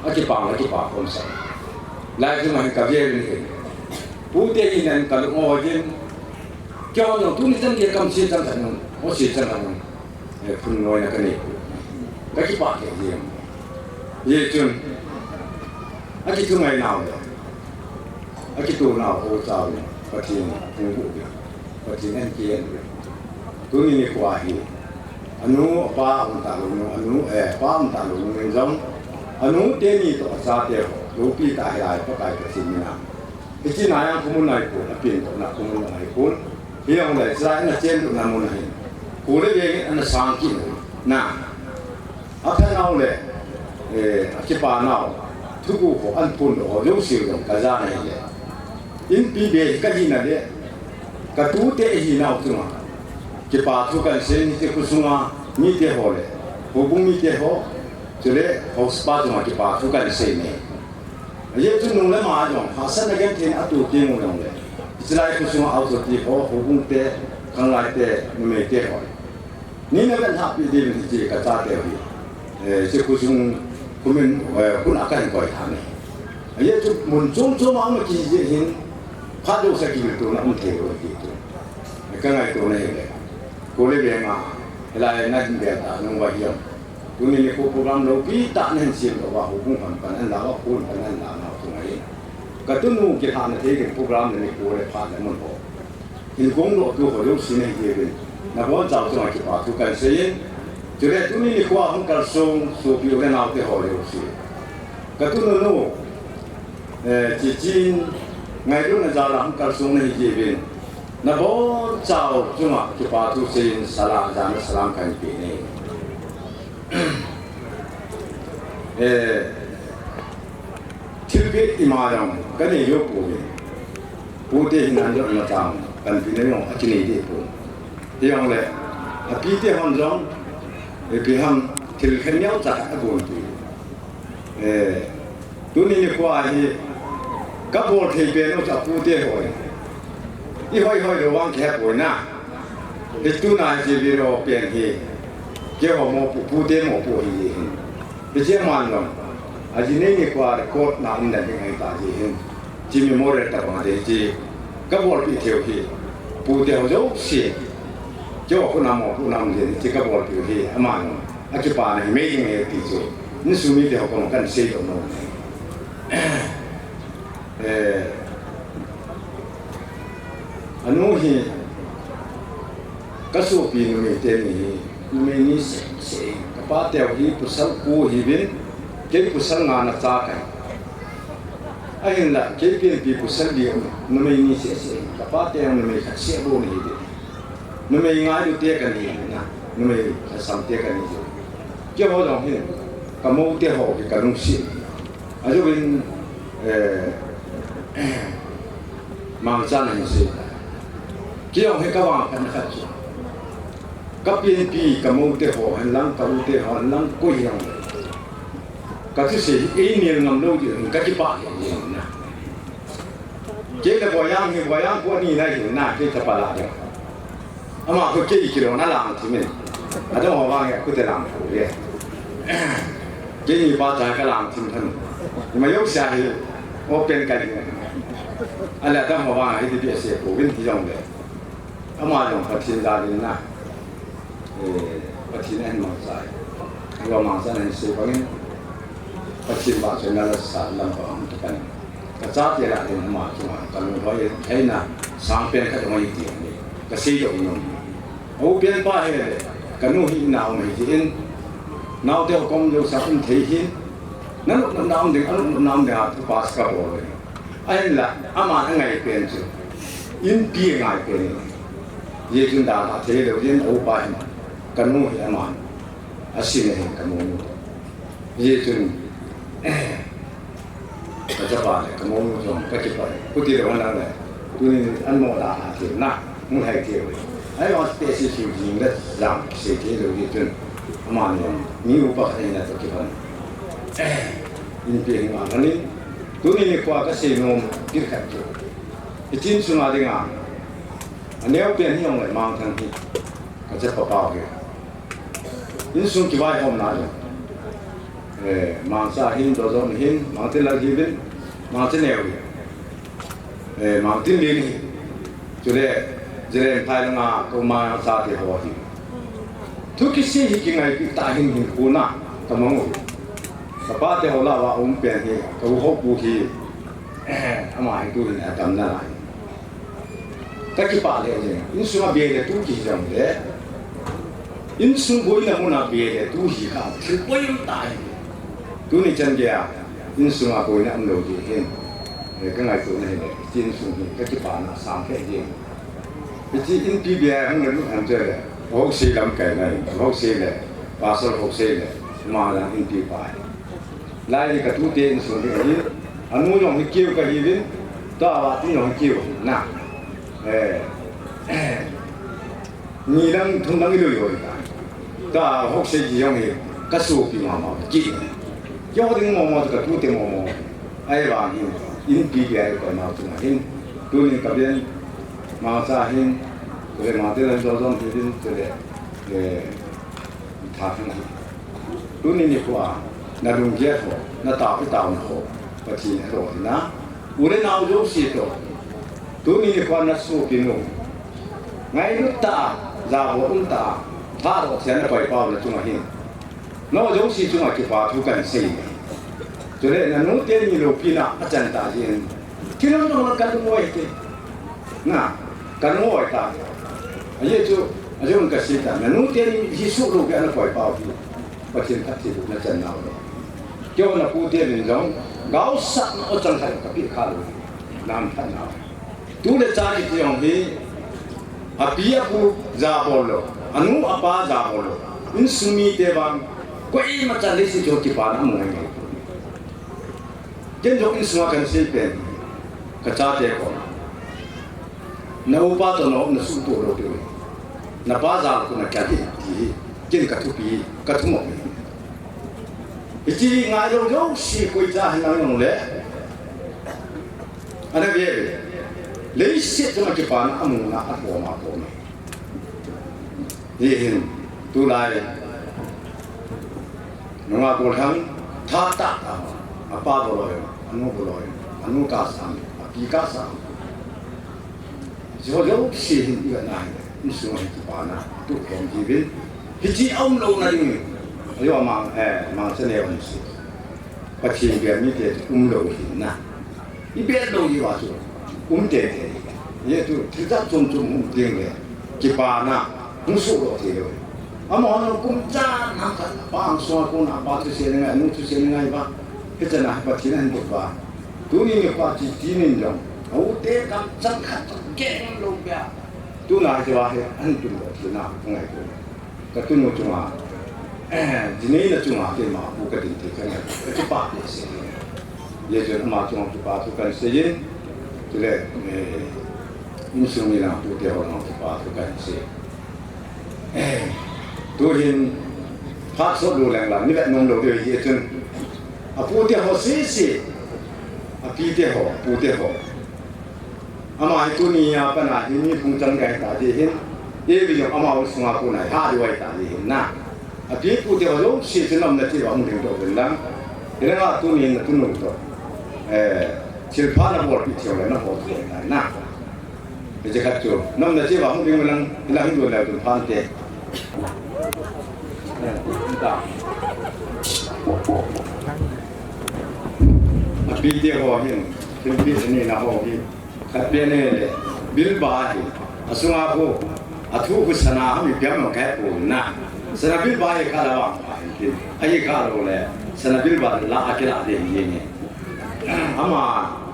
akipah, akipah khom sa. Lai chu ma hi kavel ni hi. Pu te hi nan kalung o jin. Keiho jong tuni chan gei kamse chan khat nung, ose chan khat nung, eh, phunnoina kanei. Kakipah kei jeng. Hijeh chun, akithungai nau le, akitoh nau ho chau le, Pathen hung gu uve. Pathen ahin ken uve. Tuni nikho hi, anu, apa um talou nu, anu, eh, apa um talou nu in jong, anu teni toh achate ho, loupi tah hilai Pakai Pathen mina. Hiche na jong khomun ahi pon, apen toh na khomun ahi pon. Hijongle, chulai ana chendohna mun ahin, kho le veng in ana sang kit na. Apha nau le, eh, akipa nau, thuguh ho, ana phondoh ho jouse jong kajana ahile, inpi beh kahina le, katute ahinau chunga kipa thu kahin sei, hiche khosunga mite ho le, houbung mite ho, chule haosapu chunga kipa thu kahin sei ne. Hijeh chun nung le ma jong, hahsatna genthei in atoh teng u jongle, hichelai khosunga authority ho, houbung te, khanglai te, numei te ho, neina vetlhah peh diuvin hiche kachate hi, eh, hiche khosung, khomin, eh, khun a kahin koi tha ne. Hijeh chun mun chom chom a um kiti jeh hin, phat jouse kivil tona um thei lou ahi ti chu kangaito na ahile, kho le veng a, hilai nahin bel tah nung uva hi jong, tuni nikho program loupi tah nahin sem lou uva, houbung hon pan ahin la uva, khon pan ahin la nau chunga hin, katunu kilhahna thei ding program le nikho le phat le mun ho hin gongdoh tu ho jouse nahi jiuvin, nabonchau chunga kipa thu kahin sei in, chule tuni nikho a hung kalsong sopi u le nao te ho jouse, katunu nu, eh, Chichen, ngailutna jal a hung kalsong nahi jiuvin, nabonchau chunga kipa thu sei in, sala jana salam kahin pe ne. Eh, thilpeh ima jong kanei jou pouve. Pute hin anjotna chang panpina jong akinei deh pon. Hijongle, api te hon jong, eh, ipi ham thil khen neocha khat agonpeh. Eh, tuni nikho a hi kabol thei pen u chu apute ho ahi. Ihoi hoi lou vang kihepoi na. Hiche tuna hiche video pen hi, keiho mopo, pute mopo ahi jeh hin, hiche aman jong, ajinei nikho a record na um den ding ahitah jeh hin, hiche memorial tabang a hiche kabolpeh theiu hi, pute ho jouse, keiho khut a mopohna um jeh in hiche kabolpeh u hi, aman jong akipana himai ding ahi ti chu insung mite ho koma kahin seidoh nom e. Eh, anu hi, kasopi numei teni hi, numei ni seh seh, kapateu hi pasal ko ahiuvin, kei pasal nga nacha kahi. Ahinla kei penpi pasal li, numei ni seh seh, kapateu numei khat seh bou ahiuve. Numei ngailute kanei na, numei lhasamte kanei jeh, keiho jong hin kamoute ho hi kalungset ajouvin, eh, mangchan ahin sei tai. Kei jong hi kavangphatna khat chu, kapenpi kamoute ho henlang, ka-ute ho henlang, koi hijongle, Ka thusei hi ei nel ngam lou ding hin ka kipah lheh jeng na. Kei le Boiang hi, Boiang khu ani na hin na, kei chapa lah ding. Ama khu kei kilou na lang thim in. Adang ho vang ya khu te lang khu ye. Keini pa cha ka lang thim than. Ma yo sia hi open ka ding. Ala adang ho vang hi ti ase ko win hi jong le. Ama jong Pathen jal in na. Eh, Pathen ahin mangcha. Ahin mangcha ahin sei bangin. Pathen vahchoina la sa lam pa ang tu kan. Ka chate lah ding ama chunga ka lunglhai theina sangpen khat hung hi ti ni. Ka sei doh nom. A u pen pa hi le, ka nu hi na um hi in. Naote ho kom jo sa um thei hi. Na nu na um ding, a nu na um ding a tu pas ka bol. Ahinla, aman angai pen chu, inpi angai pen. Hijeh chun dalha thei lou jeh in a upa hin, ka nu hi aman, asin ahin ka mu nu. Hijeh chun, ka chapa le, ka mu nu jong, ka kipah e. Khuti lou ana le, tuni an mo dalha thei na, mu hai thei. Ahivang te si su jing le, jam, sei thei lou jeh chun, aman jong, mi upa khat ahin a to kipah. Inpi ahin angai. Tuni nikho a ka seinom kit khat chu, hiche insung a dinga, aneo pen hi jong le Mangthang hi, ka chapa pau hi. Insung kivaihomna jong, eh, Mangcha hin, Dojon hin, Mangtinlal hin, Mangchaneo hin. Eh, Mangtinlen hi. Chule, Zalen phai langa, ka u Mangcha te ho hi. Thu kisei hi kingaipi tah hin hinkho na, ka mang u. Ka pa te ho lah uva um pen hi, ka u ho pu hi. Ama hi tu hin atam nalai. Ka kipah lheh jeng. Insung a be le tu kihi jong le. Insung boina mun a be le tu hi kha. Thil boi um tah hi. Tuni chan gei a. Insung a boina um lou jeh hin. Eh, ka ngaito na hi le. Hiche insung hi ka kipana sang lheh jeng. Hiche inpi be a hung le lut han che le. Hou sei lam kai nai. Hou sei le. Pasal hou sei le. Ma lang inpi pa. Lai hi ka tute insung hi ahi, anu jong hi keu ka hiuvin, tua vati jong hi keu na. Eh, ni dang thum dang i lui lui ta. Tua hok sei ji jong hi ka sopi mama ki. Keu ding mo mo ka tute mo mo. Ahivang hin, inpi pi a i koi nau chunga hin. Tunin ka ben, Mangcha hin, tule Mangtinlal jong jong hi din, tule, eh, Tha khan ahi. Tuni nikho a, na lunggel ho, na tao, i taona ho, Pathen in adoh in na. U le nao jouse toh. Tuni nikho a na sopi nu. Ngailut tah a, jabol um tah a, thadoh thei a na koipau na chunga hin. Nao jouse chunga kipa thu kahin sei. Chule na nu teni loupina achan tah jeh in. Thil hon jong la ka lung oi te. Na, ka lung oi ta. Ajeh chu, ajeh un ka sei ta. Na nu teni hi suh lou kei a na koipau hi. Pathen phatthei boh na chan nau le. Kei u na pu teni jong, gaosapna o chang khat ka pe kha lou. Nam phat nau. Tu le cha kiti jong hi, api apu jabol lou, anu apa jabol lou, insung mite vang, koima chan leiset chunga kipana amu ngai ngai. Ken jong insunga kahin sei pen, ka chate kom. Na upa toh na um na suhtoh lou diu. Na pa jal khu na kya hi, ti hi. Ken ka thupi, ka thumop hi. Hiche ngailou jouse koi cha hin lang jong le. Ana ve ve. Leiset chunga kipana amuna athom athom. Hihin, tulai. Nunga golhang, tha tah tah. Apa boloi, anu boloi, anu kasam, api kasam. Jouse hin i vet na hi, insung hi kipana, tukhom hiuvin. Hiche aum louna ding, ajo mang, eh, Mangchaneo um se. Pathen bia mite um lou hin na. I bet lou diu a chu, um tei tei. Hijeh chun, thil jat chom chom hung um teng le, kipana, hung sohdoh thei lou. Amaho kum chan ham khat, apa angsunga kon a, apa thusei le ngai, anu thusei le ngai uva. Hichan a hi Pathen ahin bol uva. Tuni nikho a chi chi nin jong, a u te kamchang khat chu keng lou pia. Tuna hi uva hi, ahin tun lou thei na, ka ngaito. Ka tunu chunga, eh, jinei na chunga keima pu ka din thei ka ngai, ka kipah behseh. Hijeh chun ama chunga kipa thu kahin sei in, chule, eh, insung mi lang pute ho lang kipa thu kahin sei. Eh, tuhin, phat sot lou leng lang, ni vet nom lou diu hijeh chun, Apute ho sese, apite ho, apute ho. Ama hi tuni a pat a hi mi phung chang gai ta di hin, ipi jong ama u sunga kona hi ha di vai ta di hin na. Api pute ho jouse chu nom na ti va hung ding to ven lang. Hilanga tuni na tunu to. Eh, thilpha na bolpi thei le na ho to na. Hiche khat chu, nom na che va hung ding lang, ila hin dun le dun phan te. Apite ho hin, thilpeh ni na ho hi, khat pen le, Bilba hi, asunga khu, athu khu sana ham ipi ham kahe pon na. Sana Bilba hi kha la vang pha hin kin. Ahi kha lou le, sana Bilba la akila de hin ni. Ama,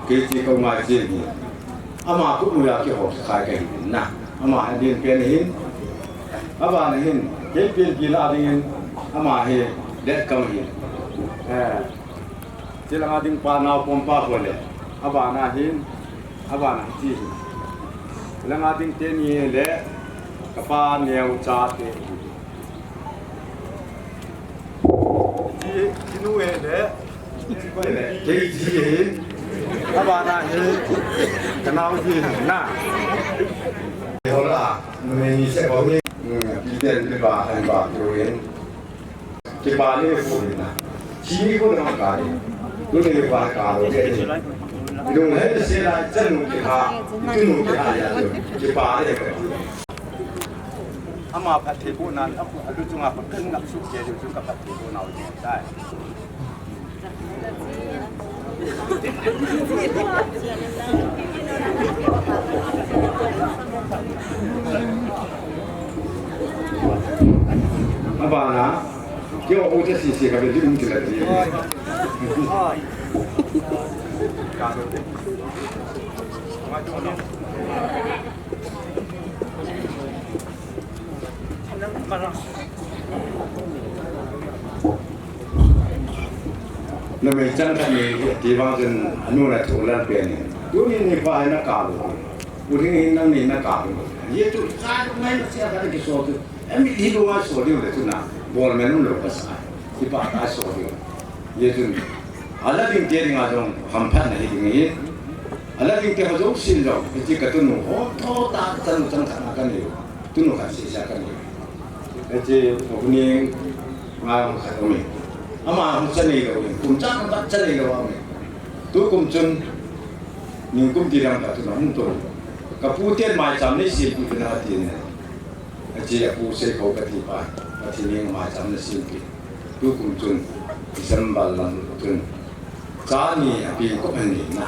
kei ti ko ngai che ni. Ama khut noiya kihou khai kahi na. Ama hi din pen hin. Abana hin, kei pen kila ding hin. Ama hi det kam hin. Eh. Chilanga ding pa naopom pa ho le. Abana hin. Abana hi ti hin. Langa ding teni le. Kapa neo cha te hin. Ki, kinu he le. Kei ji he. Abana he. Kanao ji na. Hola, numei ni se ko ni. Hmm, Peter ni ba han ba ko yin. Kipa le ko ni na. Chi ni ko na ka ni. Ko ni ba ka lo ke ni. Lu he se la chan nu ki ha. Tu nu ki ha ya. Kipa le ko. Ama phattheibohna, a, alu chunga pha kan ngap suk che chu ka phattheibohna u tai. Abana, kio o che si si ka be di um che la di. Numei chang khat ni ti vang chun anu na thu lan pen ni. Tuni ni pa na ka lo. U ding hin nang ni na ka lo. Ye tu sa mai na sia ka ki so tu. Em ni lo ma so di le tu na. Bol men lo ka sa. Ti pa ka so di. Ye tu. Ala ding te ding a jong hamphatna hi ding hi. Ala ding te ho jong sin jong. Ti ka tu nu ho tho ta ta nu chang khat na ka ni. Tunu khat sese kani. Hiche, Phaguning nga hung khat aume. Ama hung cha neilou, kum chang khat cha neilou aume. Tukum chun, ningkum ti dang khat chun ahung tong. Kapu ten maicham nei sempi pi na tin. Hiche apu Seikho kati pa. Pathen in maicham ana sempi. Tukum chun, December lang chun, cha ni a pi ko ani na.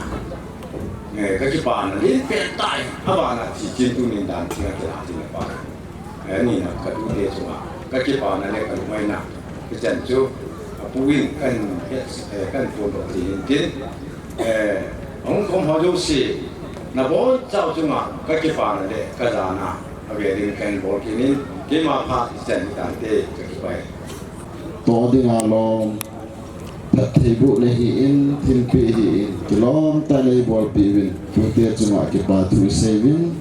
Eh, ka kipana len pen tai, abana chi chin tunin dan chi a kila ti na pa. Eh, ni na ka tute chunga, ka kipana le ka lungngaina. Ka chan chu, apu in kan het, eh, kan pon ro ti hin tin. Eh, hung khom ho jouse, na bonchau chunga, ka kipana le ka jana, ave ding kan bol kit in, keima phat chan tante, ka kipai. To ding a lom, phattheiboh le hi in, thilpeh hi in, kilom tah le ibolpeh uvin, tute chunga kipa thu isei uvin.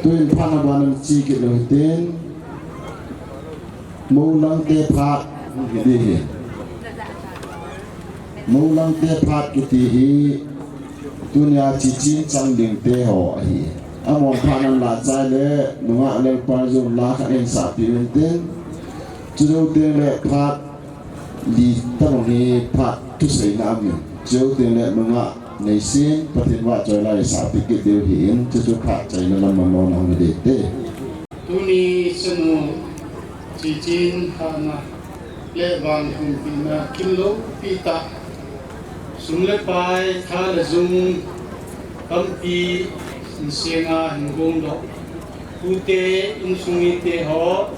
Tuin phat na bana mi chi kit lou hitin, Mou lang te phat, hi di hi. Mou lang te phat kiti hi, tunia chi chin chang ding te ho ahi. Amon phat nan la chai le, nungah le pa jong la khat in sah pi uvin tin. Chu jou teng le phat li tabang hi phat thusei na aum in. Chu jou teng le nungah neisin Pathen vahchoi la isah pi kit diu hi in, chu chu phat chaina lam mano na hung hi ding te. Tuni chanu chi chin hahna le vang humpina kin loupi tah. Sum le pai, tha le jung, tampi insenga hin gong doh. Tute, insung mite ho,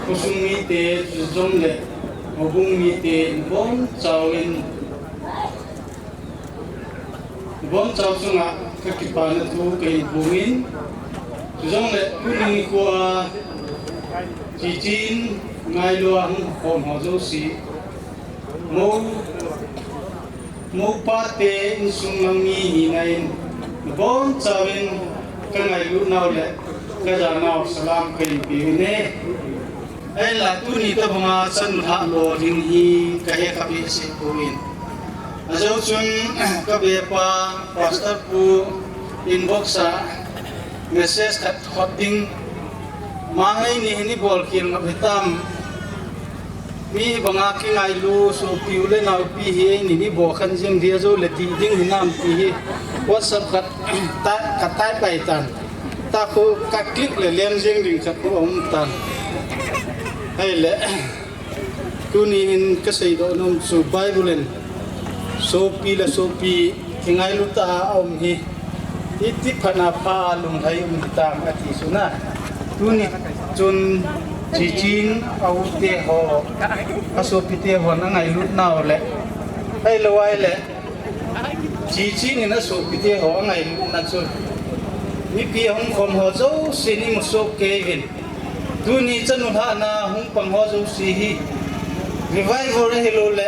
khosung mite, chujongle houbung mite, nabonchauvin, nabonchau chunga ka kipana thu kahin phong in, chujongle tuni nikho a chi chin ngailua hung khom ho jouse, mou, mou pate insung lang mi hina in, nabonchauvin ka ngailut nau le ka ja nau salam kahin pe uve. Ahinla tuni tabanga chanu lhah lo ding hi kahe kha behseh poi. Ajou chun kabepa Pastor pu inbox a message khat hot ding, Mangai ni hi ni bol khel ngap hitam. Mi banga kingailu sopi u le naopi hi ni ni bol khan jing dia jou le ti ding hinam ti hi WhatsApp khat ta ka type pai tan. Ta khu ka click le lem jing ding khat khu um tan. Ahile, tuni in kasei doh nom chu Bible in sopi le sopi kingailu tah a um hi iti phat na pha lunglhai um hitam ati chu na. Tuni chun Chichin a u te ho, a sopi te ho na ngailut nau le. Ahilou ahile, Chichin in a sopi te ho a ngailut na chu. Mipi a hung khom ho jouse ni mu soh kei uvin. Tuni chanu lhah na hung pang ho jouse hi revival ahilou le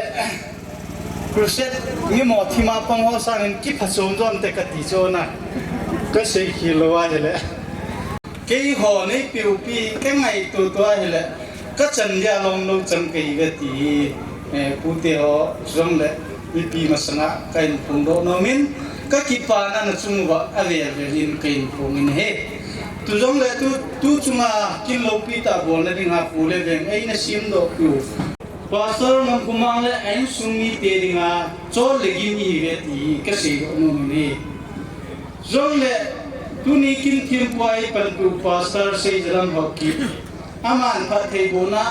crusade mi mo thima pang ho sangin kiphachom jom te kati chu na. Kasei khel lou ahile. Keiho neipiu pi kangaito tua ahile, kachan dia lom lou chang kei ve ti hi, eh, pute ho jong le, mipi masanga kahin phongdoh nom in, kakipana nachung uva avel vel in kahin phong in ahi. Tu jong le tu, tu chunga kin loupi tah bolna dinga pu le veng eina semdoh piu Pastor Ngam Kumang le a insung mite dinga chol le gim ihi ve ti hi kasei doh nom in ahi. Jong le, tuni kin thempu a eipanpiu Pastor Seijalam Haokip. Aman phattheibohna,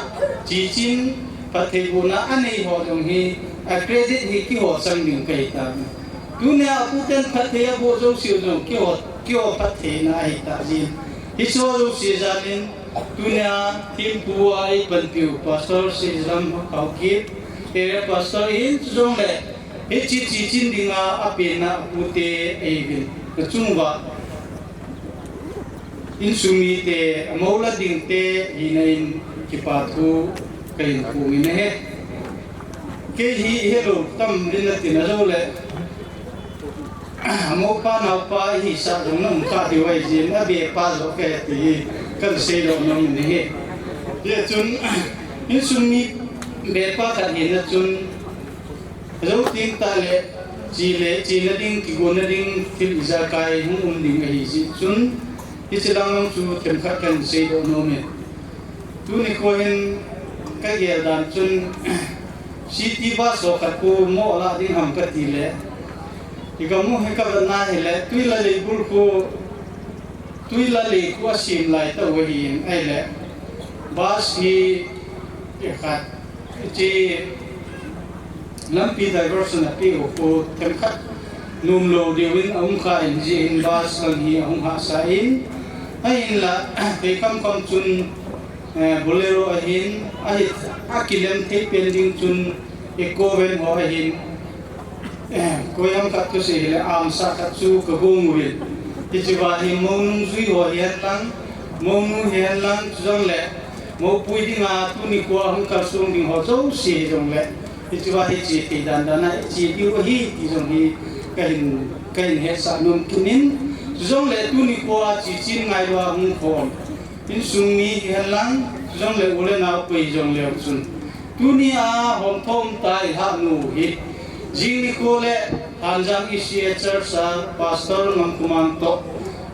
Chichin phattheibohna anei ho jong hi, a credit hi keiho chang ding kahi tan. Tunia aputen phatthei aboh jouse u jong keiho, keiho phattheina ahi ta jin. Hiche ho jouse jal in, tunia thempu a eipanpiu Pastor Seijalam Haokip, Area Pastor in chu jong le, Hiche Chichin dinga apenna apute eiuvin, kachung uva insung mite, amou la dingte hina in kipa thu kahin phong in ahi. Kei hi helou tam din atin ajou le, amou pa nao pa ihisah jong na um kha diu ahi jin, abepa joh kahi ti hi kasei doh nom in ahi. Hijeh chun, insung mi bepa khat hina chun, Ajou teng tah le, che le, chena ding, kigonna ding, thil ijakai hung um ding ahi jeh chun, hiche lang lang chu themkhat kahin seidoh nom e. Tuni kho hin kagel dan chun, city bus ho khat khu mo alah ding ham kati le, igam u hi kavet na hile, Tuilalei bul khu, Tuilalei khu asem lai tah u ahin, ahile, bus hi, ikhat, hiche, Lampi diversion apeh u khu themkhat nomlou diuvin aum kha in, hijeh in bus lang hi ahung hahsa in, ahinla, thei khamkham chun, eh, Bolero ahin, ahi, akilem thei pen ding chun Eeco van ho ahin, eh, koiham khat kasei hile, amsa khat chu kagong uvin. Hichea hi mounung jui ho hihen lang, mounu hihen lang, chujongle, moupui dinga tuni khoa hung kalsong ding ho jouse hijongle, hichea hi che thei dan dan a che diu ahi ti jong hi kahin, kahin hetsah nom kit in, chujongle tuni khoa Chichin ngailua hung khom insung mi hihen lang, chujongle u le nao pai jongleu chun, tunia hom thom tai hah nu hi, jing nikho le Hanjang E C A Church a Pastor Ngamkhomang toh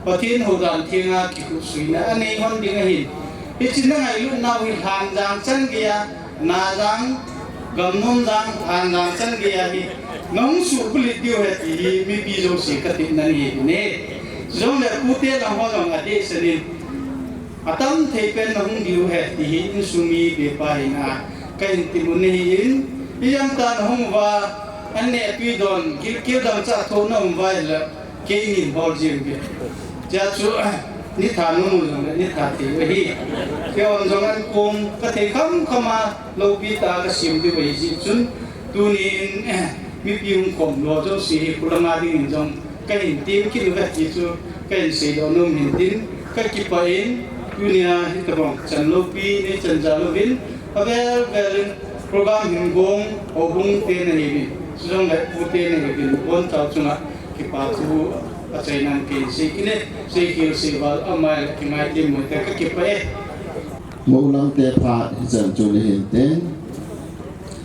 Pathen houdan thenga kikhutsuina anei hon ding ahin. Hiche na ngailutnau hi Hanjang chan geiya, Najang, Gamnomjang, Hanjang chan geiya hi nahung suhbulhit diu ahi ti hi mipi jouse katepna ahi. Chujongle pute lang ho jong adehset in, atam thei pen nahung diu ahi ti hi insung mi bepa hina kahin temna ahin, ijemtia nahung uva, an neh tui don, gilkel dangchah thoh naum uva ahile, keinin bol jeng uve. Chea chu, nitha namu jongle, nitha thei u ahi. Keiho jong ankong, kathei khamkham a, loupi tah a kasem diu ahi jeh chun, tunin, mipi hung khom lou jouse hi, kholanga dingin jong, kahin tem kit uve ti chu, kahin seidoh nom in tin, kakipah in, tunia hitobang chan loupi, neichan jal uvin, avel vel in, program hin gong, houbung te nahiuvin, chujongle pute nahiuvin, bonchau chunga kipa thu achaina kahin sei kit e, seikhel seival, amaile kingaite moite kakipah e. Moulang te phat hichan chu ni hintin.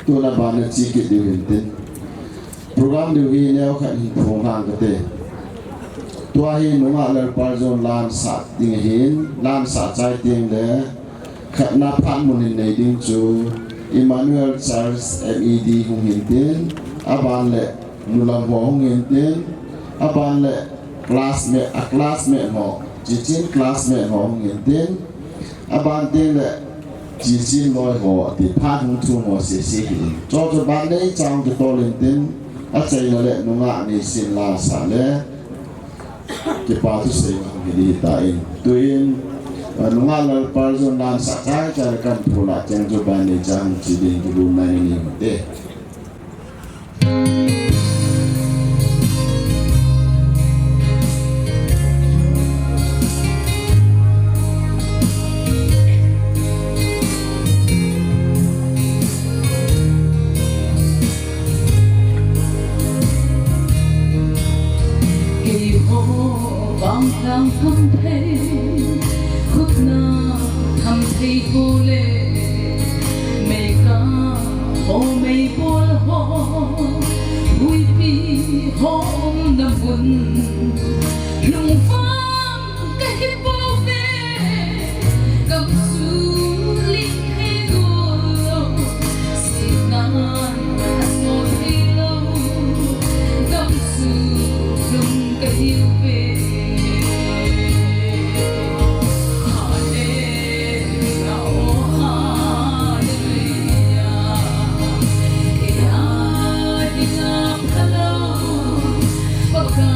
Tuna ban a chi kit diu hintin. Program diu hi neo khat hin phong hang kate. Tua hi nungah Lalpal John lansah ding hin, lansah chai ding le khatna phat mun hin nei ding chu Emmanuel Church M E D hung hintin, aban le nulam ho hung hintin, aban le classmate, a classmate ho, chichin classmate ho hung hintin, aban tin le chichin loi ho, ti phat hung thum ho sese hi. Cho cho ban nei chang kitol hintin, achaina le nungah neisin lansah le kipa thu seina hung hi ding hitan. Tuin, a, nungah Lalpal John lansah chai chai le kan thu la chang chu ban nei chang chi ding kilunna nei ni te. Keiho vang tang tham thei, khutna tham thei pole, meikah ho meibol ho, huipi ho umna mun, lungvang kahi pouve, gamsu ling thei gol lou, sinan asol thei lou, gamsu lung kahi uve. Hallelujah, oh hallelujah. Keiya dinga phalou Pakai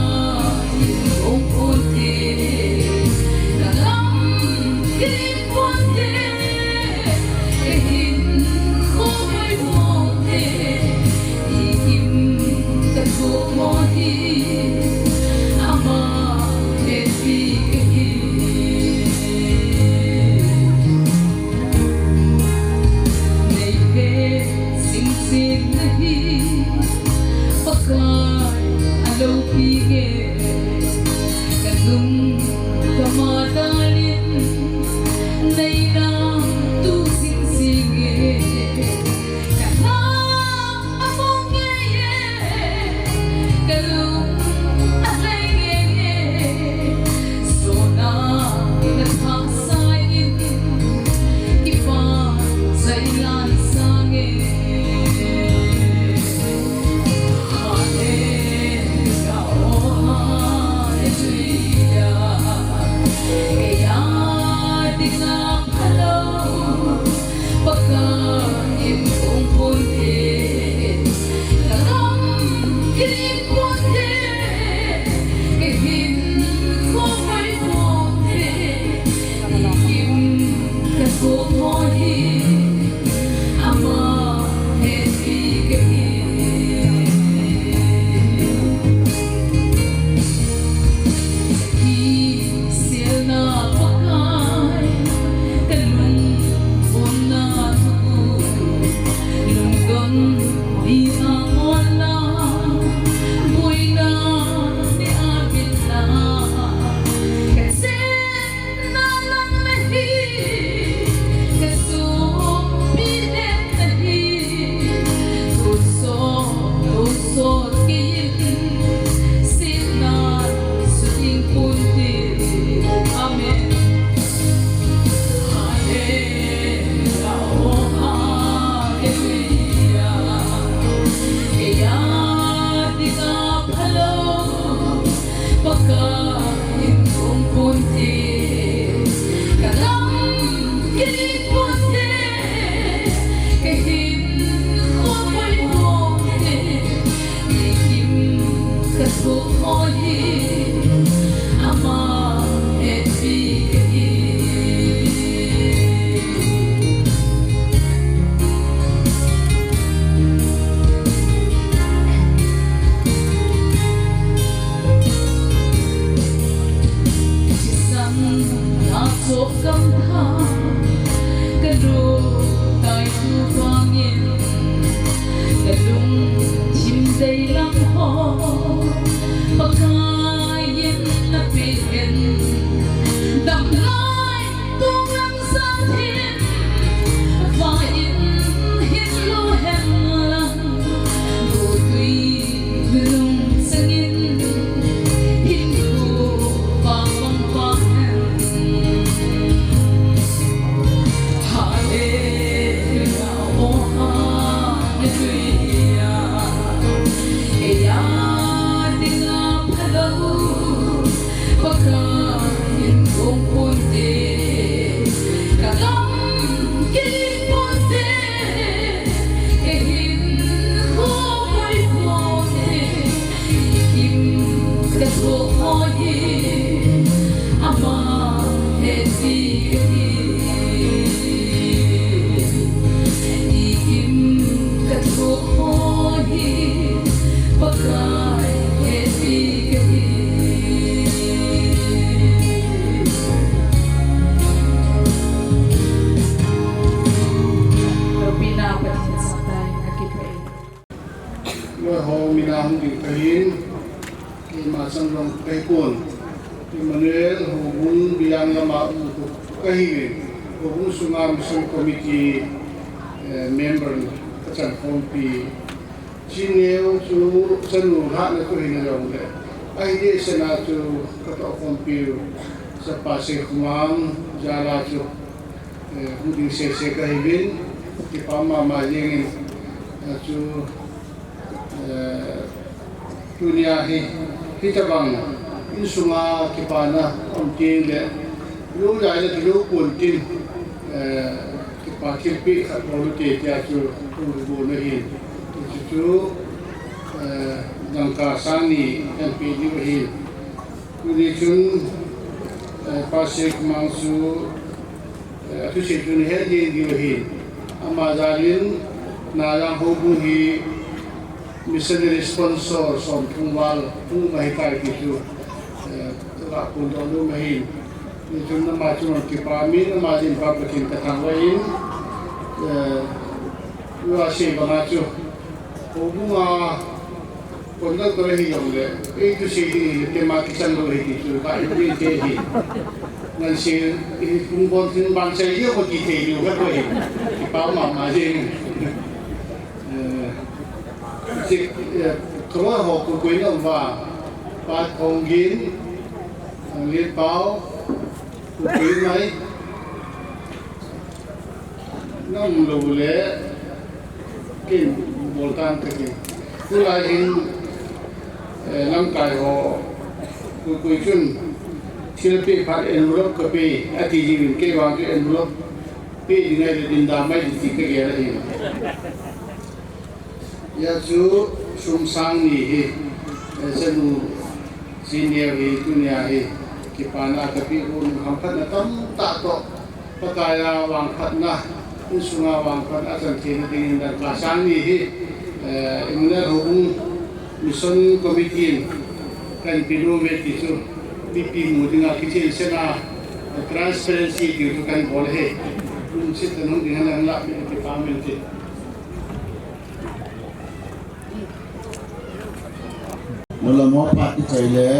in um ponte, ka lam kei ponte, ka hinkho hoi ponte, i kim ka thoh mo hi, ama hetpi kahi. Nei ve singsit na hi, Pakai aloupi nge, ka lung ka ma dalin, nei na tu sing sing nge, ka lha among nge ye, ka lung alai nge ye, sona na thah sa in, kipa sa in lan sa nge. Hallelujah, oh hallelujah. Keiya dinga phalou Pakai in um ponte, ka lam kei ponte, ka hinkho hoi ponte, i kim ka thoh mo hi, ama hetpi kahi. Kiselna Pakai, ka lungponna thu, lungdon ni a onna, boina ni a bitna, ka chenna lang na hi, ka sopi den na hi, thusot, thusot kei in, sitna suting ponte. Amen. Hallelujah, oh hallelujah. Keiya dinga phalou Pakai in um ponte, ka lam kei ponte, ka hinkho hoi ponte, i kim ka thoh mo hi, ama hetpi kahi. Thisan a chop gamtha, ka lungthim tu vangin, ka lungthim deilam ho, Pakai in na pe in, damlai tunglam sat hin, Hung ding kahin, keima chang jong kahipon. Emmanuel Houbung Biang lama um kahiuvin. Houbung sunga Mission Committee, eh, member kachan khompi. Chineo chu chanu lhahna chu hina jongle, ahi dehset a chu katoh khompiu, Chapa Seikhomang jal a chu, eh, hung ding sese kahiuvin, kipa mama jengin, eh, chu, eh, tunia hi, hitabang insunga kipana um tengle, lou lai le kilou pon tin, eh, kipa thilpeh khat bol ute tia chu hung bol u ahin. Chuchu, eh, dangka sang ni kan peh diu ahin. Tuni chun, eh, Pa Seikhomang chu, eh, athusei chu nahet jeng diu ahin. Ama jal in, Nayang Houbung hi missionary sponsor somthum val hung um ahitai ti chu, eh, kaphondoh nom ahin. Tuni chun ama chunga kipa min, ama jin pa Pathen kathangvah in, eh, asei banga chu, Houbung a conductor ahi jongle, eithusei ding hile, keima kichan lou ahi ti chu, ka in ding te hi. Ngan sei, i hung bon thing ban sei jeh ko ti thei diu ka koi. Kipa mama jeng. Eh, che, eh, thua ho ko koi na um va. Pa Thonggin, Lipao, ko koi mai. Nam lou le, kin bol tan ka kin. Tulai hin, eh, lamkai ho, koi koi chun, thilpeh phat envelope kapeh, ati jingin kei vang chu envelope peh ding ahile dinda mai ding ti kagel ahi. Hia chu sum sang ni hi, eh, chanu Chineo hi tunia hi kipana kapeh u, hamphatna tamtah toh, Pakai a vangphatna, insunga vangphatna achan theina dingin dangka sang ni hi, eh, Emmanuel Houbung Mission Committee in kahin pe nom e ti chu, mipi mu dinga kichen sena, eh, transparency ti chu kahin bol ahi. Lungset tah in hung ding hen lang la, mi kipa min ti. Nulam ho phat kichai le,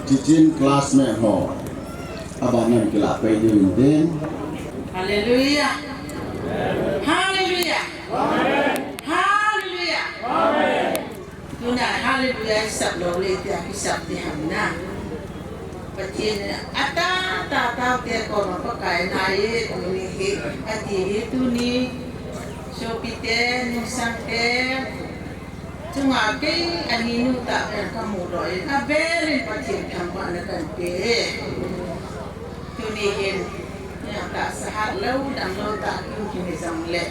teaching classmate ho, abang nan kilah pai diu vin tin. Hallelujah. Hallelujah. Hallelujah. Tuna hallelujah isap lou le tia kisap ti ham na. Pathen in atah tah tah te koma Pakai nai e tuni hi, ati hi tuni. Sopite, nungsangte chunga kei ani nu tah pen kamu doh in, avel in Pathen thangvahna kahin pe e. Tuni hin, nia tahsa hat lou, damlou tah kin kini jongle,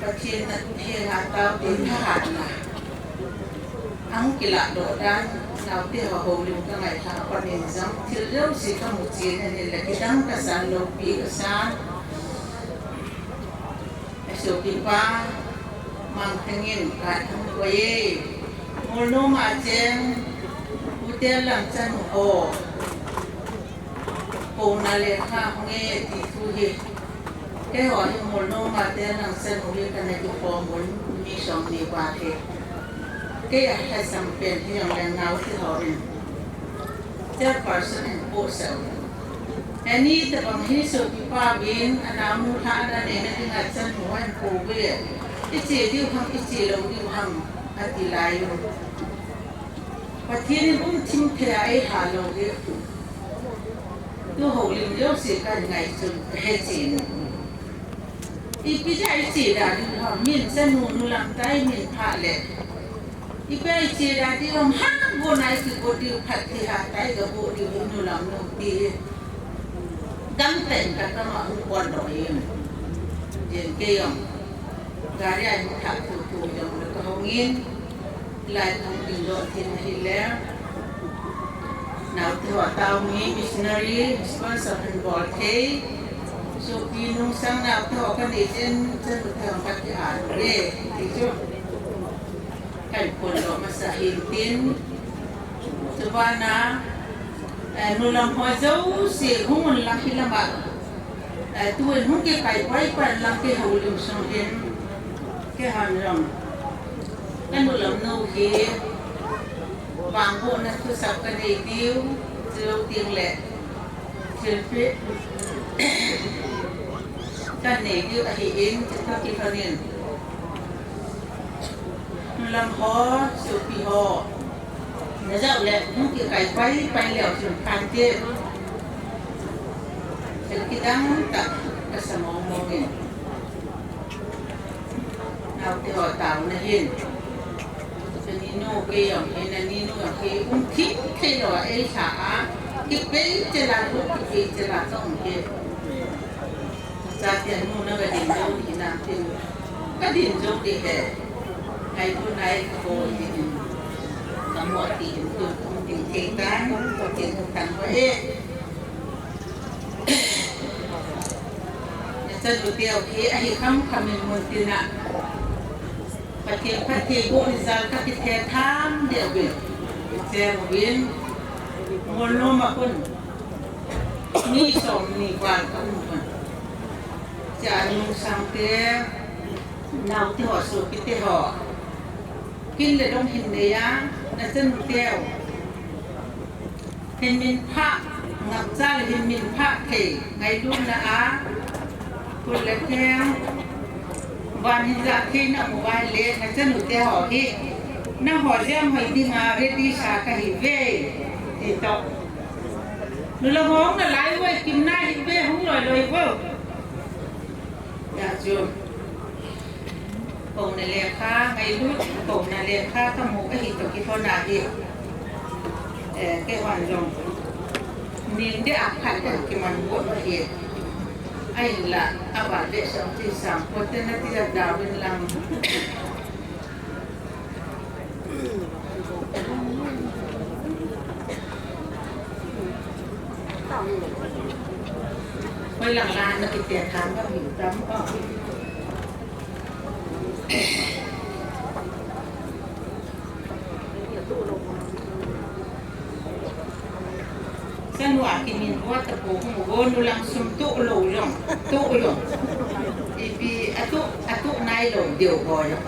Pathen na, Pathen a taote thahatna ahung kilah doh dan, naote ho houlim kangailhah a pat in jong, thil jouse kamu chen ahin le, kidang kasan, loupi kasan. Asopipa Mangthang in ka thangvah e. Molnom a cheng, u Tellang chanu ho, kouna lekha hung e ti thu hi, keiho hi Molnom a Tellang chanu hi kana kikhom un mi somni val hi. Kei a lhasam pen hi jong le naote ho in chairperson in post u. Ani tabang hi sopipa vin, anaonu lhahna neina dinga chanu ahin po uve. Iche diu ham, iche lou diu ham, ati lai u. Pathen in um thim thei a eihal lou hi. Tu houlim jouse kahin ngai chun kahe chen. Ipi jeh a iche da diu ham, min chanu nu lam tai min pha le. Ipi a iche da diu ham, ha, go nai ki go diu phat thei ha tai ga go diu nu lam nu ti. Dam ten ka kama hung kon doh in. Jen kei jong. Gari a hung thah thu thu jong le kahung in. Lai thang ding doh tin ahile. Naote ho tao mi missionary, sponsor hin bol thei. Sopi nungsang naote ho kanei chen, chanu te ho kati a le. Ti chu. Kahin phondoh masa hin tin. Chubana, eh, nulam ho jouse hung un lang hi lama. Eh, tuin hung kikai pai pai lang kihoulim sung hin. Kihoulim. Ka nu lam nu hi vangbohna thusap ka nei diu, chulou ding le thilpeh ka nei diu ahin, chutoh kilhon in nu lam ho, sopi ho, na jao le hung kikai pai pai leu chun phante, thil kidang tah ka sa mong mong in. Naote ho taona hin. Ka ninu kei jong hi, na ninu jong hi, um thim thei lou a, ei lha a, kipei cheh a, lut kipei cheh a ka um hi. Ka chate nu na ka din jou di nam tin. Ka din jou di he. Ai tu nai ko di din. Ka mo ti din tu, um tin thei tan, ko tin tan ko e. Na chanu teu hi ahi kham kham in mun tina. Pathen phatthei boh in jal ka kithe tham deh uvin. Che uvin. Ngol nom a kun. Mi som ni val ka um kun. Cha nung sang te. Naote ho, sopi te ho. Kin le dong hin nei a, na chanu teu. Hin min phah, ngapcha le hin min phah thei, ngailutna a, kul le keng, van hin ja thei na mu vai le, na chanu te ho hi, na ho jam hoi ding a, ready sa ka hi ve, ti toh. Nu lam hung na lai uve, kim na hi ve, hung loi loi vo. Ya chu. Kouna lekha, ngailut, kouna lekha, ka mu ahi toh kilhon ahi. Eh, kei hon jong. Ning de a khat ka kiman bou ahi. Ahinla, ava de sang ti sang, ko te na ti da da win lang. Hoi lang lang na kiti a thang ka min tam ko. Chanu a kimin bou tapou, hung bou nu lang sum tuh lou jong, tuh jong. Ipi a tuh, a tuh nai lou diu bou jong.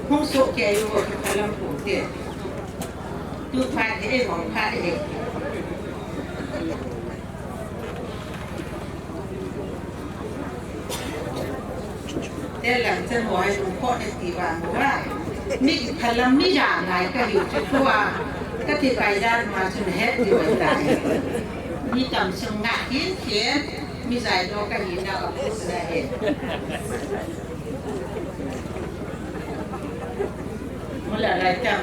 Hung soh kei u bou ki phalam pu te. Tu phat he, hung phat he. Te lang chanu a lungkhoh na ti vang uva. Mi phalam mi ja ngai ka hiu chu tua. Ka ti kai dan ma chu na het ti vai tai. Mi tam sung nga hin hin. Mi jai do ka hi na a pu sa he. Mula lai tam.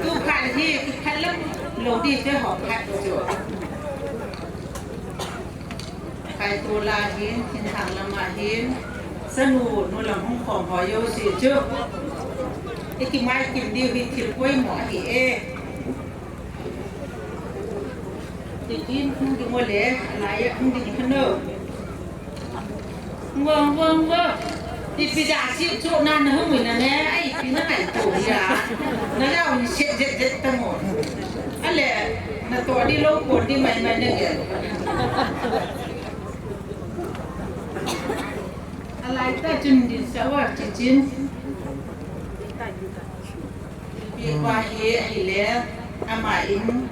Tu phat hi, phalam lou di te ho phat chu. Kai tu la hin, thinglhang lam a hin, chanu, nu lam hung khom ho jouse chu. I kimai kim diu hi thil poimo ahi e. Ti kim hung ding o le, lai a hung ding khan o. Ngo, ngo, ngo. Ipi ja si chu na na hung na ne, ai pi na kai to ya. Na ja un se je je ta mo. Ale, na to di lou pon di mai mai na ge. Alai ta chun din sa wa chi chin. Ipi pa hi ahile, ama in,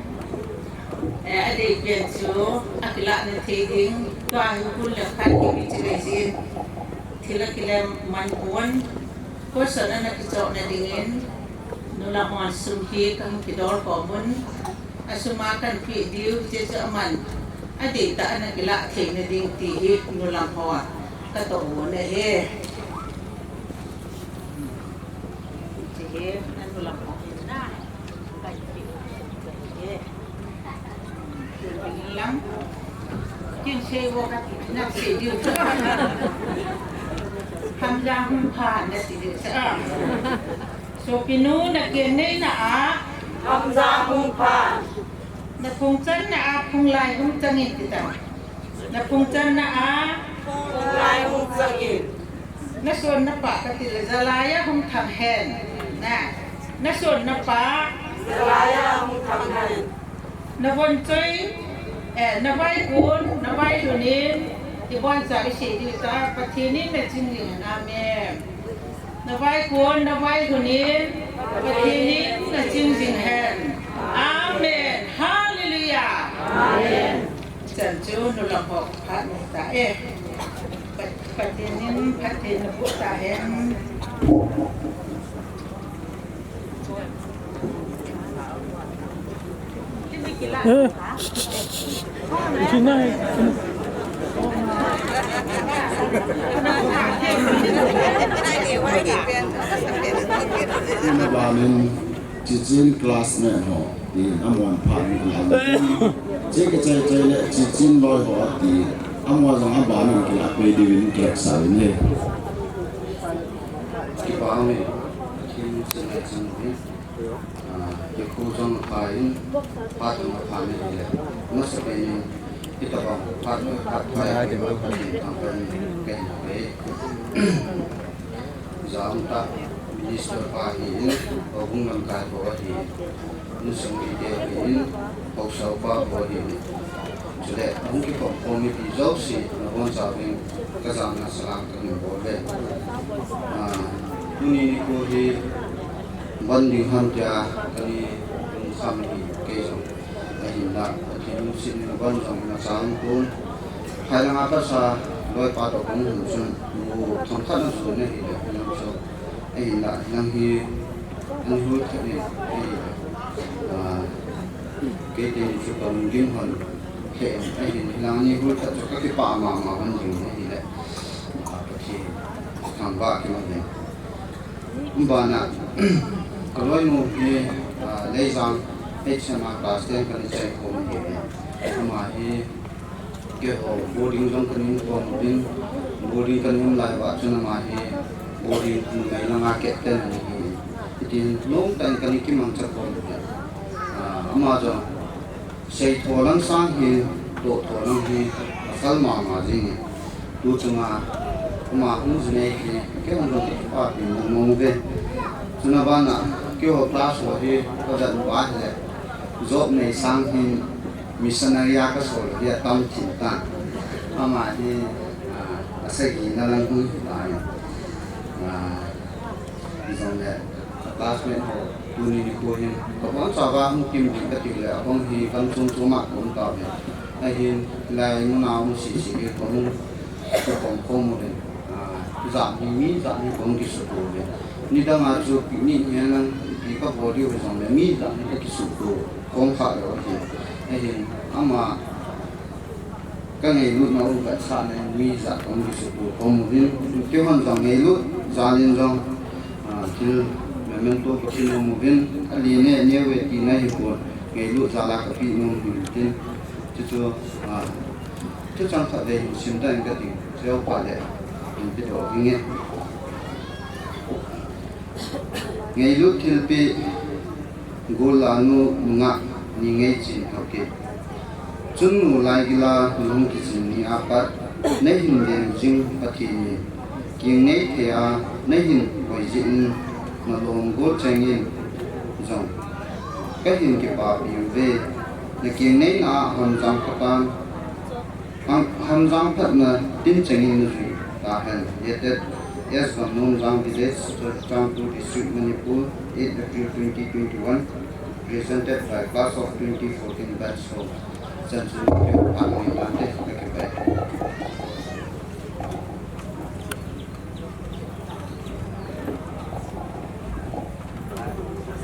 eh, adei pen chu, akilah na thei ding, tua hi hun le khat kipi chi lei jin. Thil akilem man pon, question ana kichoh na ding in, nu lam hon sum hi kan kidol khom un. A sum a kan pe diu, hiche chu aman, adei tah a ana kilah thei na ding ti hi nu lam hon ka toh u na he. Hiche hi, na nu lam hon na, kan pe he. Lang, kin sei vo ka ti na sei diu. Hamjang hung pha na sei diu sa. Sopinu, na kin nei na a. Hamjang hung pha. Na phung chan na a phung lai hung chang in ti ta. Na phung chan na a. Phung lai hung chang in. Na son na pah ka ti le jalai a hung thang hen. Na. Na son na pah. Jalai a hung thang hen. Na von choi. Eh, na vai kun, na vai lunin. Ti bon sa i sei diu ta. Pathen in na chin ding. Amen. Navai kon, navai hunin, Pathen in naching jing hen. Amen. Hallelujah. Amen. Chan chu nulak ho phat ni ta e. Pat-, Pathen in phatthei naboh ta hen. Eh, sh-, sh-, sh-, sh-, sh-, sh-, sh-, sh-, Ina banin, Chichin classmate ho, tin, amun phat ni kila. Che ke chai chai le, Chichin loi ho, tin, amun jong aban in kila pe diuvin kila sa in le. Kipa uve, Pathen in chan le chan uve. Ah, kikhu jong apha in, phat jong apha in ahile. Amasapen in, hitabang phat, phat, phat, phat, phat, phat, phat, phat, phat, phat, phat, phat, phat, Jam ta minister pa hi in, houbung lamkai ho hi in, insung mite hi in, haosa upa ho hi in. Chule, hung kikhom khom mite jouse, nabonchauvin kajana salam kahin bol uve. Ah, tuni nikho hi, ban ding ham tia, kana lungkham hi, kei jong. Ahinla, Pathen lungset in ban jong imacha um pon. Phailanga kasa loipa toh kahung hung chun, nu themkhat ana jon ahile, hinam chu. Ahinla, hilang hi, ani hul khat in, ahile. Ah, kei teni chu kalungdim hon, khe in, ahin, hilang ani hul khat chu kakipah mama hon ding, ahile. Ah, Pathen, thangvah kimang in. Bana, kaloinu hi, ah, Leijang, H M R class ten kana chai khom hi. Ama hi, keiho boarding jong kana um khom uvin, boarding kana um lai uva chun ama hi, boarding numei langa captain ana hi. Hitin, lom tah in kana kimangcha khom uve. Ah, ama jong, Seitho lang sang hi, tohtho lang hi, asal mama jing e. Tu chunga, ama hung jing e hi, kei hung jong kipapi mong mong uve. Chuna bana, keiho class ho hi, kavet uva ahile, job nei sang hin, missionary a kasol hi atam thim tan. Ama hi, ah, asagi na lang hung hi tan. Ah, Hijongle, ka classmate ho, tuni nikho hin, kabonchauva hung kim ding kati le, abang hi kam chom chom a kaum tauve. Ahin, hilai muna um sese hi, kahung, kahung kikhom khom uvin. Ah, jat ni, mi jat ni kahung kisuto uve. Nidang a chu picnic hi lang, ipi kabol diu hijongle, mi jat ni kakisuto khom kha lou ahi. Ahin, ama, Ka ngailutna u vetsahna in mi ijat kahung kisuto khom uvin, keihon jong ngailut jal in jong, ah, thil memento kape nom uvin, alen e, aneo e tina hipon, ngailut jal a kapeh nom uvin tin, chuchu, ah, thuchang khat vei hin simdoh inge kating, Seopa le, hin pedoh inge. Ngailut thilpeh, gollhang nu nungah ni ngaichen thokit. Chunnu laigil a nahung kichen ni a pat, nahin dem jing Pathen in, kingnei thei a nahin koi jeh in, nalom gol cheng in jong kahin kipapi uve, nakingnei na a hamjam katan, Ham, hamjam phatna tin chengin najui tahen. Dated S. Gamnomjang Village, Churachandpur District, Manipur, eight April twenty twenty-one. Presented by Class of twenty fourteen Batch ho. Chanchu phat ni tante, okay, bye.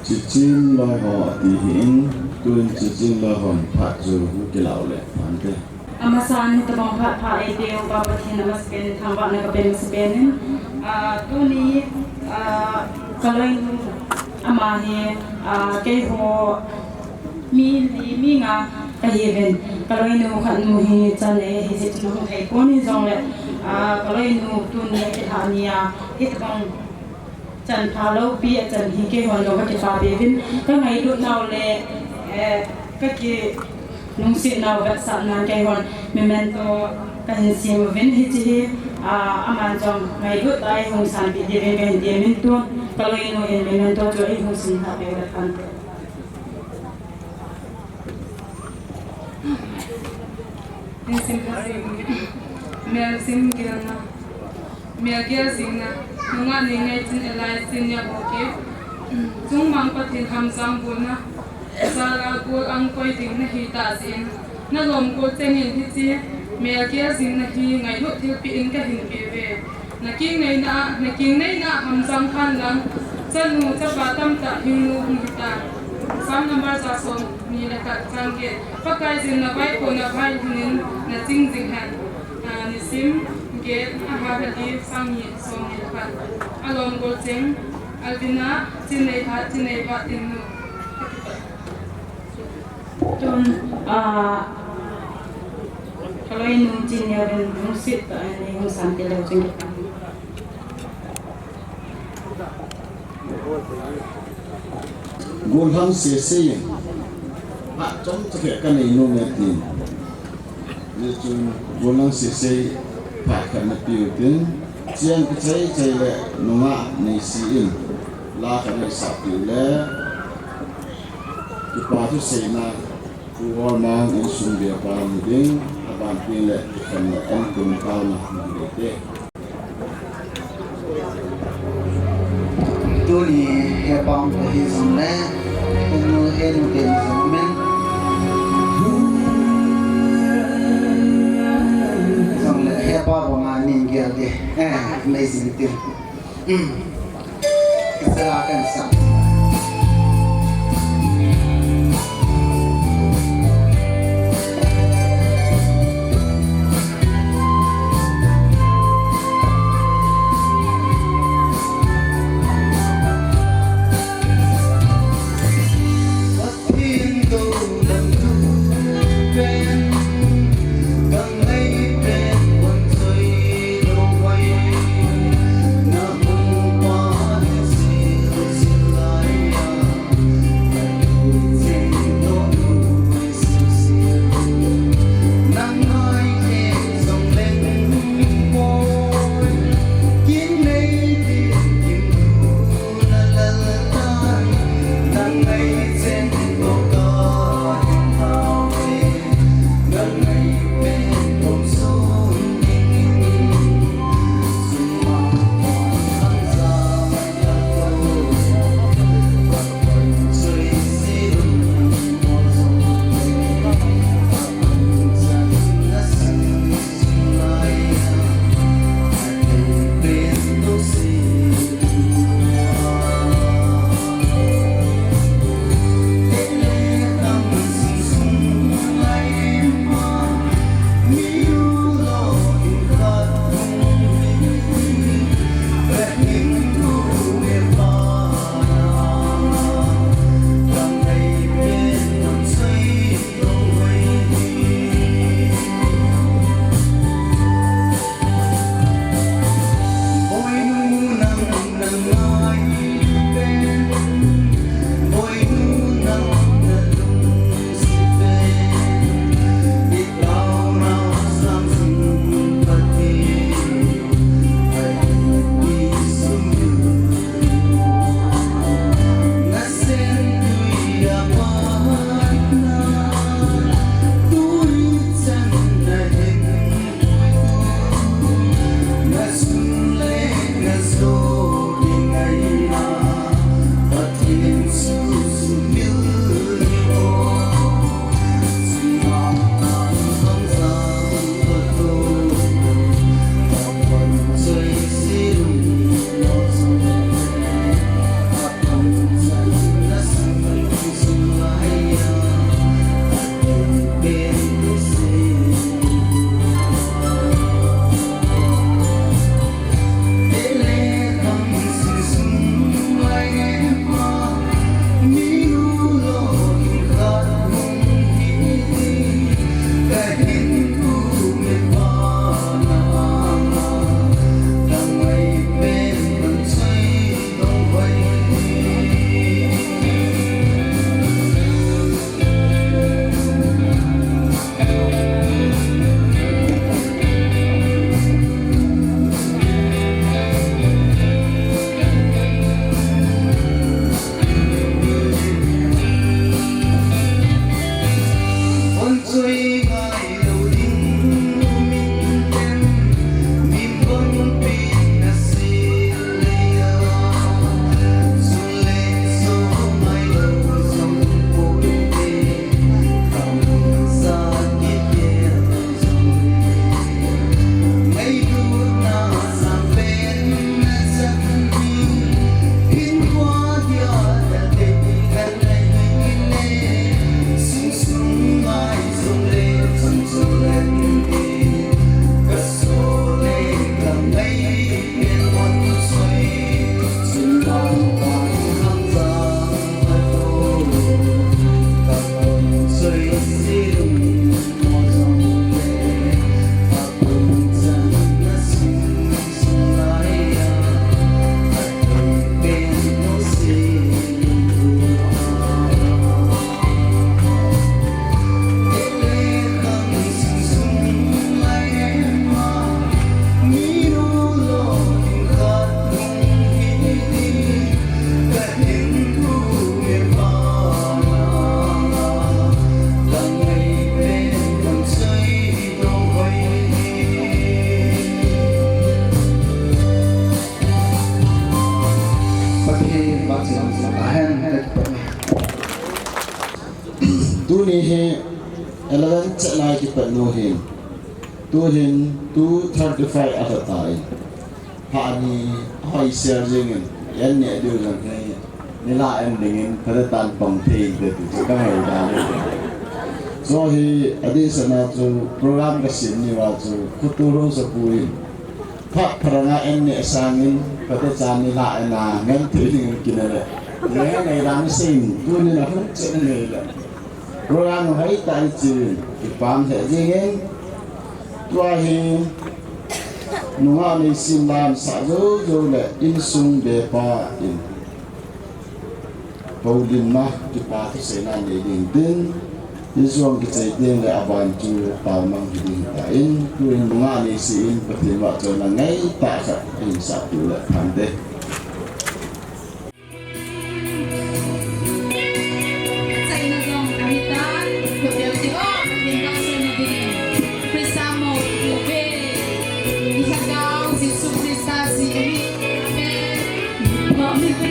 Chiching loi ho ati hin, tun chiching loi hon phat chu hung kilah le phante. Amasan hitobang phat pha eipeh uva Pathen amasapen in thangvahna kape masapen in, ah, tuni, ah, kaloinu ama hi, ah, keiho mi li mi nga kahiuvin, kaloinu khatnu hi chan eihijeh chun hung thei pon hijongle, ah, kaloinu tuni akilhah ni a hitobang Chan pha loupi achan hi keihon jong kakipapi uvin, kangailut nau le, eh, kakinungset nau vetsahnan keihon memento kahin sem uvin hiche hi, ah, aman jong ngailut a eihung sanpeh diuvin kahin temin tun, kaloinu hin memento chu eihung sem lhah peh uve phante. Melsim gelna. Melgel jingna. Nungah Neingaichin alias Senior Bukit. Chungmang Pathen hamjang bolna jal a gol ang koi ding nahi tah jeh in, nalom gol cheng in hiche melgel jing nahi ngailut thilpeh in kahin peuve. Nakingneina, nakingneina hamjang phan lang, chanu chapa tamtah hingnu hung hitan. Psalm number ja som ni le khat chang get. Pakai jin na vaipona vai lhun in naching jing hen. Ah, nisim get, ah, Hebrew sang ni som ni le khat. Alom gol cheng, Alvina Chinneihat, Chinneivat Tinnu. Tun, ah, kaloinu Chinneivat in hung sit, ah, ni hung san ti leu chun. Gollhang sese, ha, chomcha khat kanei nom e tin. Hichun gollhang sese pha khat napeh utin, chang kichai chai le nungah neisih in, la khat neisah peh u le, kipa thuseina, Pu Holmang insung bia pa ni ding, aban tin le, kikhen le, en kum taona ni ding te. Tuni hepa um ta hijong le, henu, henu te jong um in. Jong le hepa banga ning gel te. Eh, amazing te. Hmm. Kisela kan sa. Hi eleven chet lai kipat nu hin, tu hin two thirty-five alha tan. Phat ni hoi sel jingin, an neh diu jong hi, nila an dingin, phat tan pang thei te tu chu ka hei da le. So hi, adeh sena chu program ka sim ni uva chu, khutu ro sa pu in. Phat pharanga an neh sangin, phat chan nila an a, ngen thei dingin kina le. Le ngai dang sin, tu ni na hun chen nei le. Program hoi ta i chi, i pam he jingin. Tua hi, nunga nei sim lam sa jo jo le, insung be pa in. Paulinna kipa thuseina nei ding tin, Jesu ang kichai ding le aban chu taomang hi ding ta in, tu in nunga nei si in, Pathen vahchoina ngai tah khat in sa tu le phan de. Chaina jong ahi tan, kut deu ti o, Pathen vahchoina ding. Christa mo, Pathen ve. I Lhagao Jesu Christa ji ahi. Amen.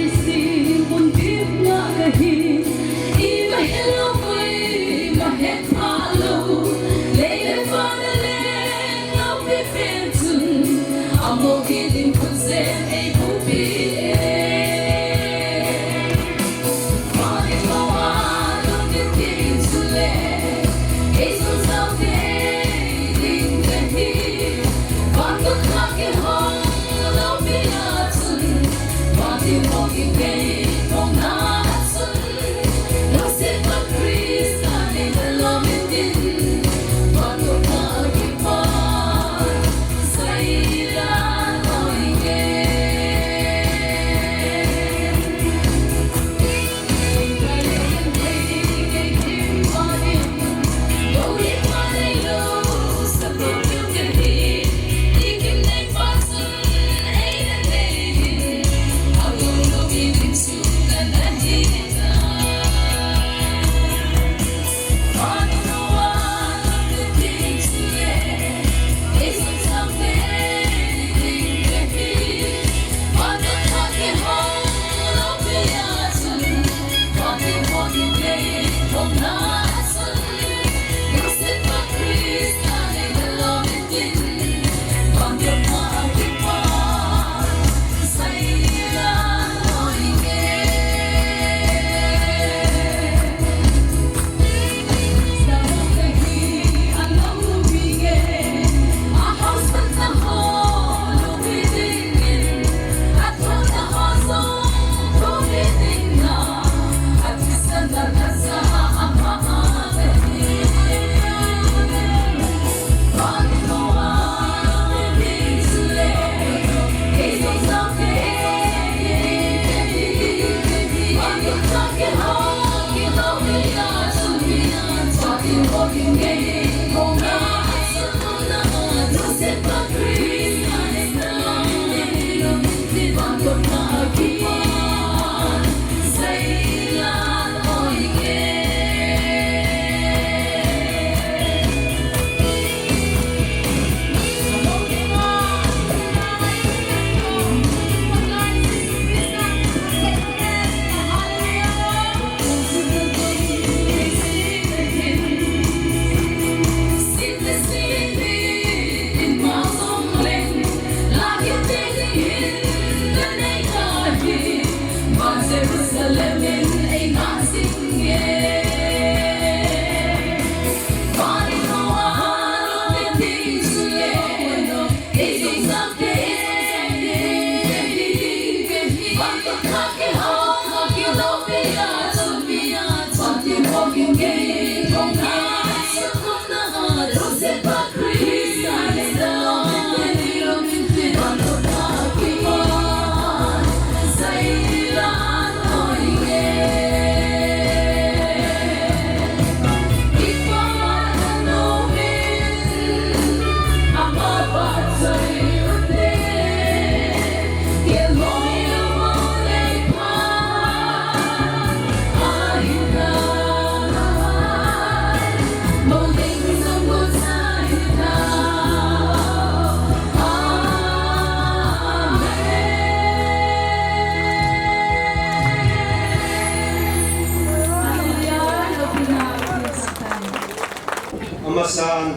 Amasan,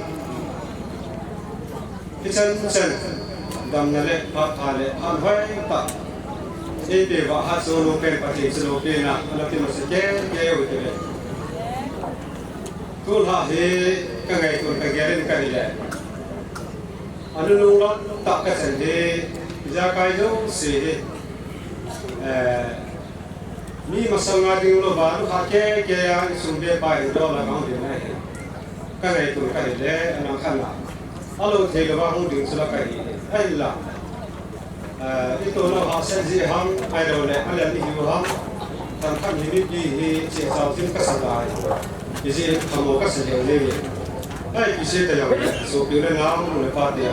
hichan chan, damna le phat pha le phat hoi tah eipeuva Hatchungnung pen Pathen chu loupina ana ti masa kei kei u hite. Tulha hi ka ngaito in ka gel in ka hile, anunung lou tah ka chan hi, ijakai jouse hi, eh, mi masanga ding louva, lukha kei kei a insung bepa hi dol a kahung ding ahi. Ka ngaito in ka hile, alangkhat a, alou thei louva hung ding chu la kahi. Ahinla, eh, itoh nau hahsat jeh ham, ahilouleh, alel ihiu ham, themkhat hi mipi hi cheh chau jing kasa lai. Hijeh in thamo kasa lheh jenge. Ipi sei ta jongle, sopi u le nao, nu le pa te,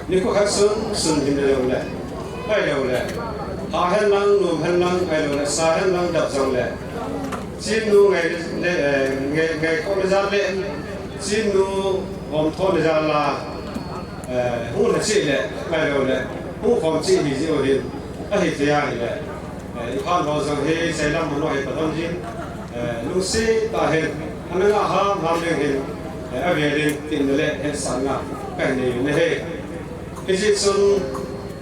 nikho khat sun sun hin le jongle, ahilouleh, hah hen lang, nom hen lang, ahilouleh, sa hen lang dap jongle, chimnu ngai le, eh, ngai, ngaikhoh le jat le, chimnu homtho le jat la, eh, hung lha cheh le, ahilouleh, hung khom cheh hi jeh u hin, ahithei ahile, eh, iphat ho jong hi, chailam ho hi talhon jin, eh, lungset tah in, ana ngah hamham ding hin, eh, avel in, tin le hetsahna kahin nei u ahi. Hijeh chun,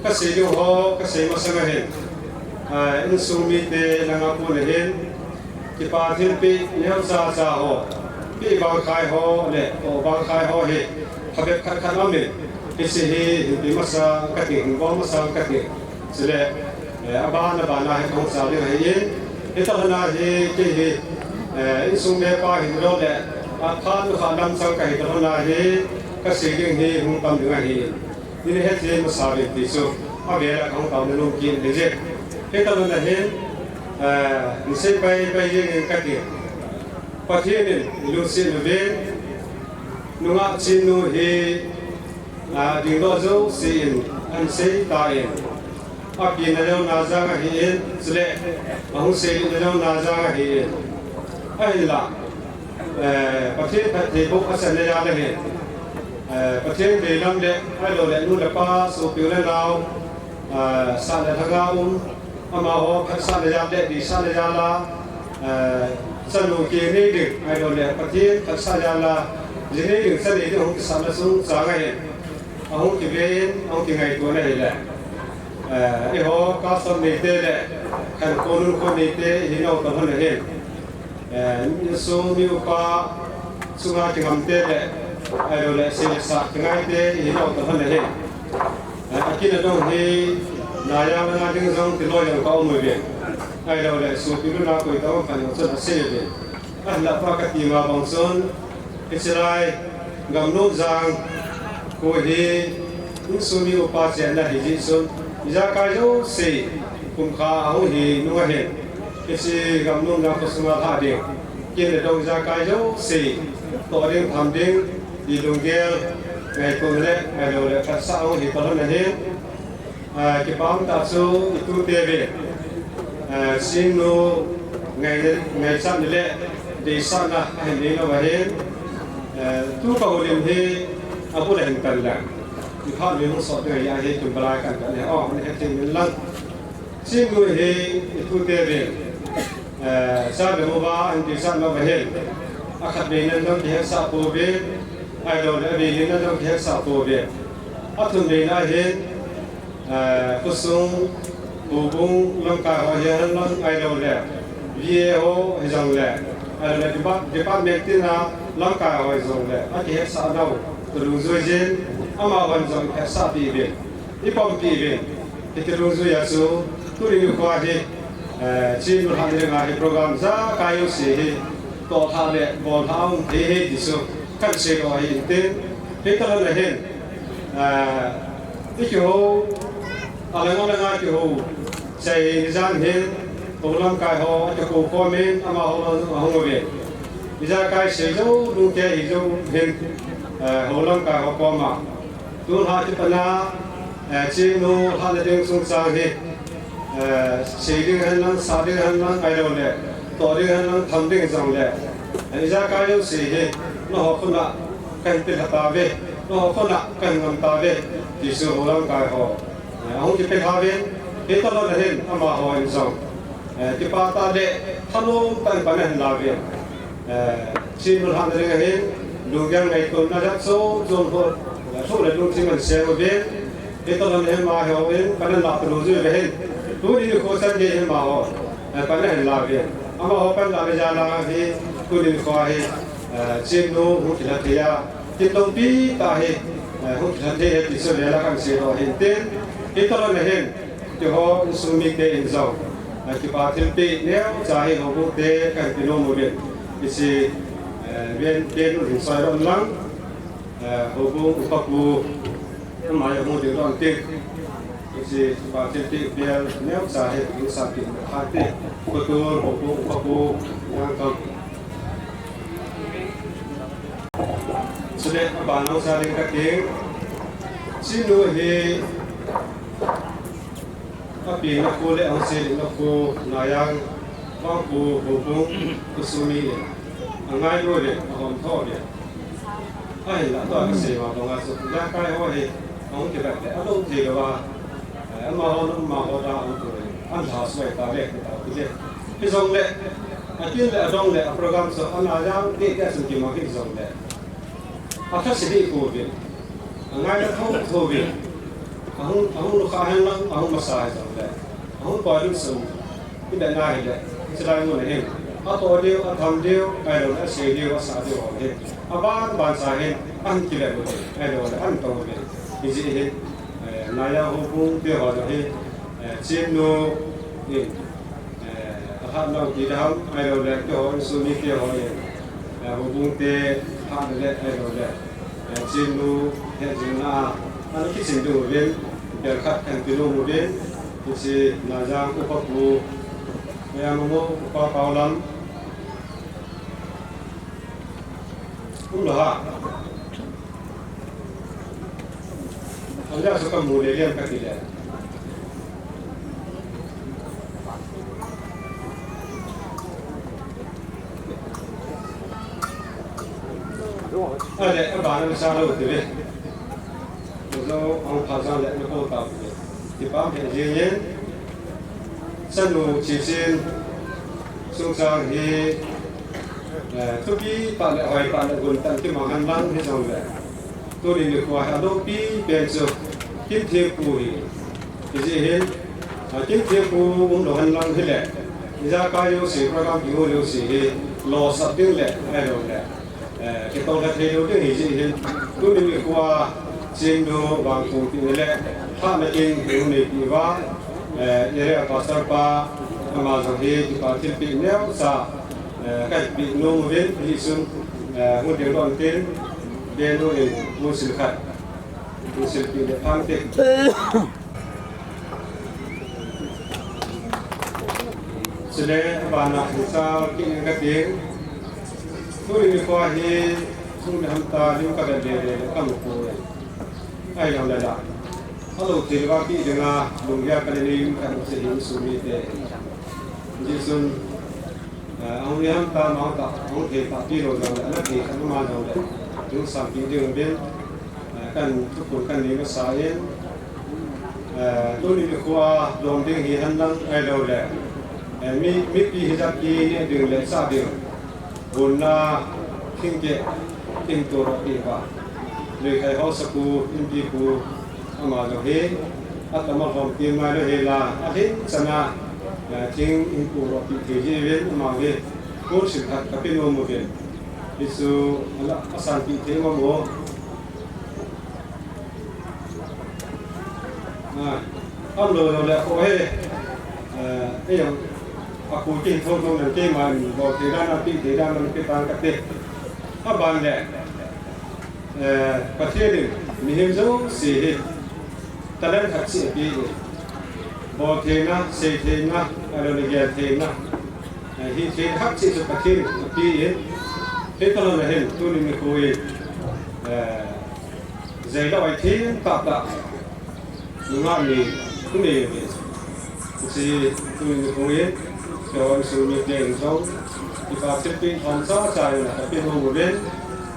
kasei ding ho, kasei masang ahin, eh, insung mite langa kon ahin, kipa thilpeh neocha cha ho, peh bangkhai ho le toh bangkhai ho hi, phabep khat khat aumin, hiche hi hinpeh masa kati, hinbol masa kati. Chule, eh, aban aban a hi kahung chal ding ahin, hitalhon a hi kei hi, eh, insung bepa hilou le, aphat nukhah lamchang kahi talhon a hi, kasei ding hi hung tam ding ahi. Nile hethem masa uvin ti chu, avel a kahung taona nom kit ahi je. Hitalhon a hin, eh, nisei pai pai jengin kati. Pathen in lungset uvin, nungah chimnu hi, ah, dingdoh jouse in ahin sei tan, apina leuna jang ahin, chule ahung seilutna leuna jang ahin. Ahinla, eh, Pathen phattheiboh achanna jal ahin, eh, Pathen deilam le, ahilouleh, nu le pa, sopi u le nao, eh, sah le lhanga um, amaho phatsahna jal le deisahna jal a, eh, chanu keng nei ding, ahilouleh, Pathen phatsah jal a ji nei ding, cha nei ding ahung kisahna chungchang ahin, ahung kiven, ahung kingaito na ahile, eh, eiho custom neite le khankho nunkho neite ihinau talhon ahin, eh, insung mi upa chunga kingamte le, ahilouleh, sei le sah kingaite ihinau talhon ahin, eh, akin adong hi, naiya langa ding jong tilou jong kaum uve, ahilouleh, sopi nunga koi tobang phan jong chun asei uve. Ahinla tua kati ma bang chun, hiche lai, Gamnomjang kho hi, insung mi upa chenna hijeh chun, ijakai jouse, kumkha ahung hi nung ahin, hiche Gamnomjang kho sunga lhah ding, kin le dong ijakai jouse, toh ding, tham ding, ti lunggel, ngaito le, ngailou le, phatsah ahung hi talhon ahin, ah, kipah tah chu itute uvin, ah, chimnu ngai, ngaichatna le deisahna ahin nei lou ahin, ah, tu kahoulim hi abul a hin pan lang, iphat mi hung sot ding ahi, ahi tum balai kan kan ahi, o, nahet thei uvin lang. Chimnu hi itute uvin, eh, cha le mu va ahin deisah lou ahin, akhat vei nan jong kihetsah pouvin, ahilou le avei li nan jong kihetsah pouvin, athum vei na hin, eh, khosung, houbung lamkai ho hihen lang ahilou le, V A ho hijongle, ahilou le depart-, department tina lamkai ho hijongle, akihetsah nau toh lungjui jin, amahon jong ihetsahpeh uvin, ipompeh uvin, hiti lungjui a chu, tuni nikho hi, eh, chimnu lhahna dinga hi program ijakai jouse hi, tohlhah le bollhah aum thei ahi ti chu, kahin seidoh ahi intin, hitalhon a hin, eh, ikihou, alang alanga kihou, chai jan hin, hou lamkai ho, akikou khomin, amaho ahung uve. Ijakai sei jou, lungke hi jou hin, eh, hou lamkai ho koma. Tulha kipat a, eh, chimnu lhahna ding chungchang hi, eh, sei ding hen lang, sah ding hen lang, ahilou le, toh ding hen lang, tham ding jongle, eh, ijakai jouse hi, nangho khut a kahin pelha tauve, nangho khut a kahin ngam tauve, ti chu hou lamkai ho, eh, ahung kipelha uvin, hitalhon a hin, amahon jong, eh, kipah tah le, thanom tah in pan ahin la uvin, eh, chimnu lhahna ding ahin, Lunggel ngaitona jat chom chom ho, eh, thu le lungthim ahin sei uvin, hitalou hin amaho in, pan ahin lah talou jiu ve hin. Tuni nikho chan gei hi amaho, eh, pan ahin la uvin. Amaho pan la le jal a hi, tuni nikho hi, eh, Chinnu hung kilha thei a, tin lungpi tah hi, eh, hung kilha thei ahi ti chu vel a kahin seidoh ahin tin, hitalou hin, Keiho insung mite in jong, eh, kipa thilpeh neocha hi houbung te kahin pe nom uvin. Hiche, eh, Ben, Ben u hin soi lou lang, eh, houbung upa pu, ama jong hung ding lou tin. Hiche kipa thilpeh bel neocha hi hung sa tin kha te. Kotur houbung upa pu, Niangkam. Chule, aban hung sa ding kati. Chinnu hi, Apengna khu le ahung selna khu Naiyang vangkho houbung khosung mi in angailu le ahom tho le. Ahinla tua kasei ma banga chu, jakai ho hi ahung kivet le alou thei lou a, eh, amaho, amaho da ahung tu le, an lha suai ta le, ta ti le. Hijongle, atin le adong le a program chu ana jang te te sun kimang hijongle. Atha sidi ko ve. Angai la thou thou ve. Ahung, ahung lukha hen lang, ahung masa hen lang le. Ahung pa ding sum. Ibe na hi le. Chilai mun hin. Ato diu, atham diu, ailou le, asei diu, asa diu ho hin. Aban ban sa hin, ahin kive ve. Ailou le, ahin tong ve. Hijeh hin. Eh, Naiyang houbung te ho jong hi. Eh, Chinnu hin. Eh, ahat nau ti dam, ailou le, keiho insung mite ho in, eh, houbung te hat le, ailou le, eh, Chinnu hejing na, ana kichen diu vin, bel khat kahin pe nom uvin, hiche Naiyang upa pu, Naiyang mo upa Paolam, um lou ha. Anja su kamu le liam kati le. Ale, abana sa lou ti ve. Zo ang pha sa le ko ta ve. Ti pam he jing yen. Chanu chisin sungchang hi, eh, thupi tah le hoi tah le gun tah kimang hen lang hijongle. Tuni nikho hi aloupi pen chu Kimthempu hi. Hijeh hin, a, Kimthempu umlou hen lang hile. Ijakai jouse program kiho jouse hi losap ding le, ailou le. Eh, kitong kha thei lou ding hijeh hin, tuni nikho a Chinnu vangkho pi le, thana kin hung neipi uva, eh, area pastor pa, ama jong hi kipa thilpeh neocha, eh, kahin pe nom uvin, hichun, eh, hung ding lou tin, Ben u in, hung sil khat, hung sil pi le phang te. Chule, abana hinsal kit in kati. Tuni nikho hi, sung le hamta lim kavet le le kamu poi. Ahijongle la. Alou thei lou a kit dinga, lunggel kana nei in kamu se hin sung mite. Hijeh chun, eh, ahung le hamta, mangta, ahung thei tahpi lou jongle, ana thei khat ma jongle. Lungsang kit ding uvin. Eh, kan thuphon kan nei masa in, eh, tuni nikho a lom ding hi hen lang ailou le, eh, mi, mipi hijat kineh ding le chah ding, bonna thingkeh, thingtol api uva, Leikhai haosapu, Inpipu, ama jong hi, atama lom ti ngai lou hela, alhin chana, eh, thing in pu api thei ji uvin, ama hi, kon sim khat kape nom uvin. Hichu, ala, asan pi thei ma mo. Ah, am lou lou le ko he. Eh, eh, aku ki thong thong nan ke ma ni bo ke dan a pi ke dan nan ke tan kate. Aban le. Eh, Pathen in mihem jouse hi talent khat cheh ape in. Bol theina, sei theina, ahilouleh gel theina. Eh, hi theina khat cheh chu Pathen in ape in. Hitalou na hin, tuni nikho in. Eh, Jai lou a thim tah tah. Nungah ni, tuni ni. Hiche tuni nikho in, keiho insung mite in jong, kipa thilpeh thomcha cha in kape nom uvin,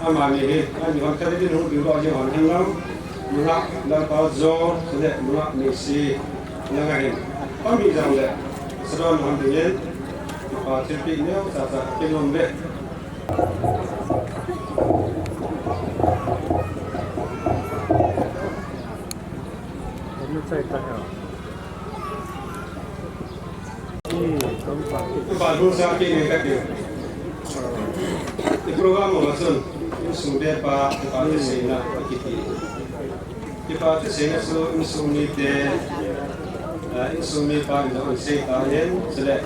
amani hi, ani hon khat in hung ding lou jing hon hen lang, nungah Lalpao Jo, chule nungah Neisi, nungah hin, pami jong le, sadon hon ding in, kipa thilpeh neocha cha kape nom uve. Kipa thu sa kit ning kati. I program a chun, insung be pa, kipa thu seina kiti. Kipa thu seina chu insung mite, eh, insung mipa in jong asei ta in, chule,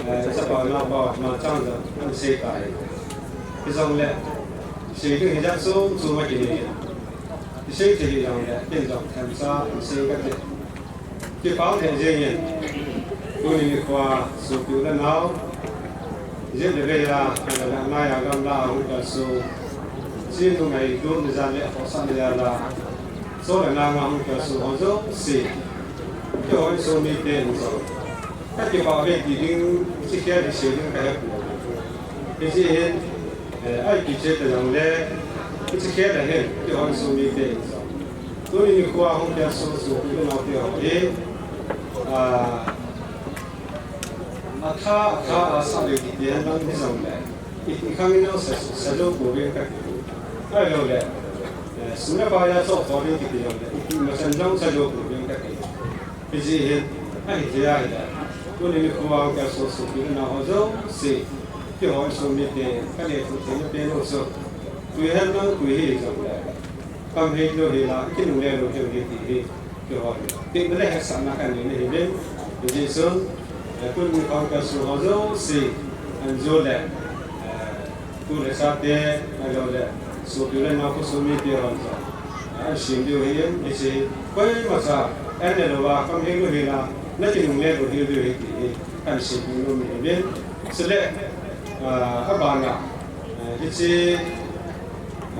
eh, chapa naopa ma chang jong asei ta in. Hijongle, sei ding hijat chu chu ma kini. Isei thei hijongle, ken jong themcha sei kati. Kipa thu jeng in, tuni nikho a sopi u le nao, jep le vei a, le nai a gamla a hung kalsong, chinu ngailut ni jal le, khohsah ni jal a, chol le nang a hung kalsong ho jouse, keiho insung mite in jong, kakipah uve ti ding, hiche khel hi sei ding kahe poi. Hiche hin, eh, ipi che ta jongle, hiche khel a hin, keiho insung mite in jong. Tuni nikho a hung kalsong sopi u le nao te ho hi, ah, atha, atha a sa le kiti hen lang hijongle, i, i khang in nao sa, sa jou pouvin kati. Ahilou le, eh, sum le pai a choh khovin kiti jongle, i, ima chan jong sa jou pouvin kati. Hiche hin, ahi thei ahile, tuni nikho a hung kalsong sopi u le nao ho jouse, keiho insung mite, kale thu theina pen u chu, tui hen lang tui hijongle, kam hei lou hel a, kinungle lou hel u hi ti hi, keiho hi. Tepna le hetsahna kanei na ahiuvin, hijeh chun, eh, tuni nikho a hung kalsong ho jouse, anjo le, eh, tu le cha te, ahilou le, sopi u le nao khosung mite hon jong, eh, ahin sem diu ahin, hiche hi, koima cha, an ne lou a, kam hei lou hel a, na kinungle lou hel diu ahi ti hi, kahin sei nom in ahiuvin. Chule, ah, abana, eh, hiche,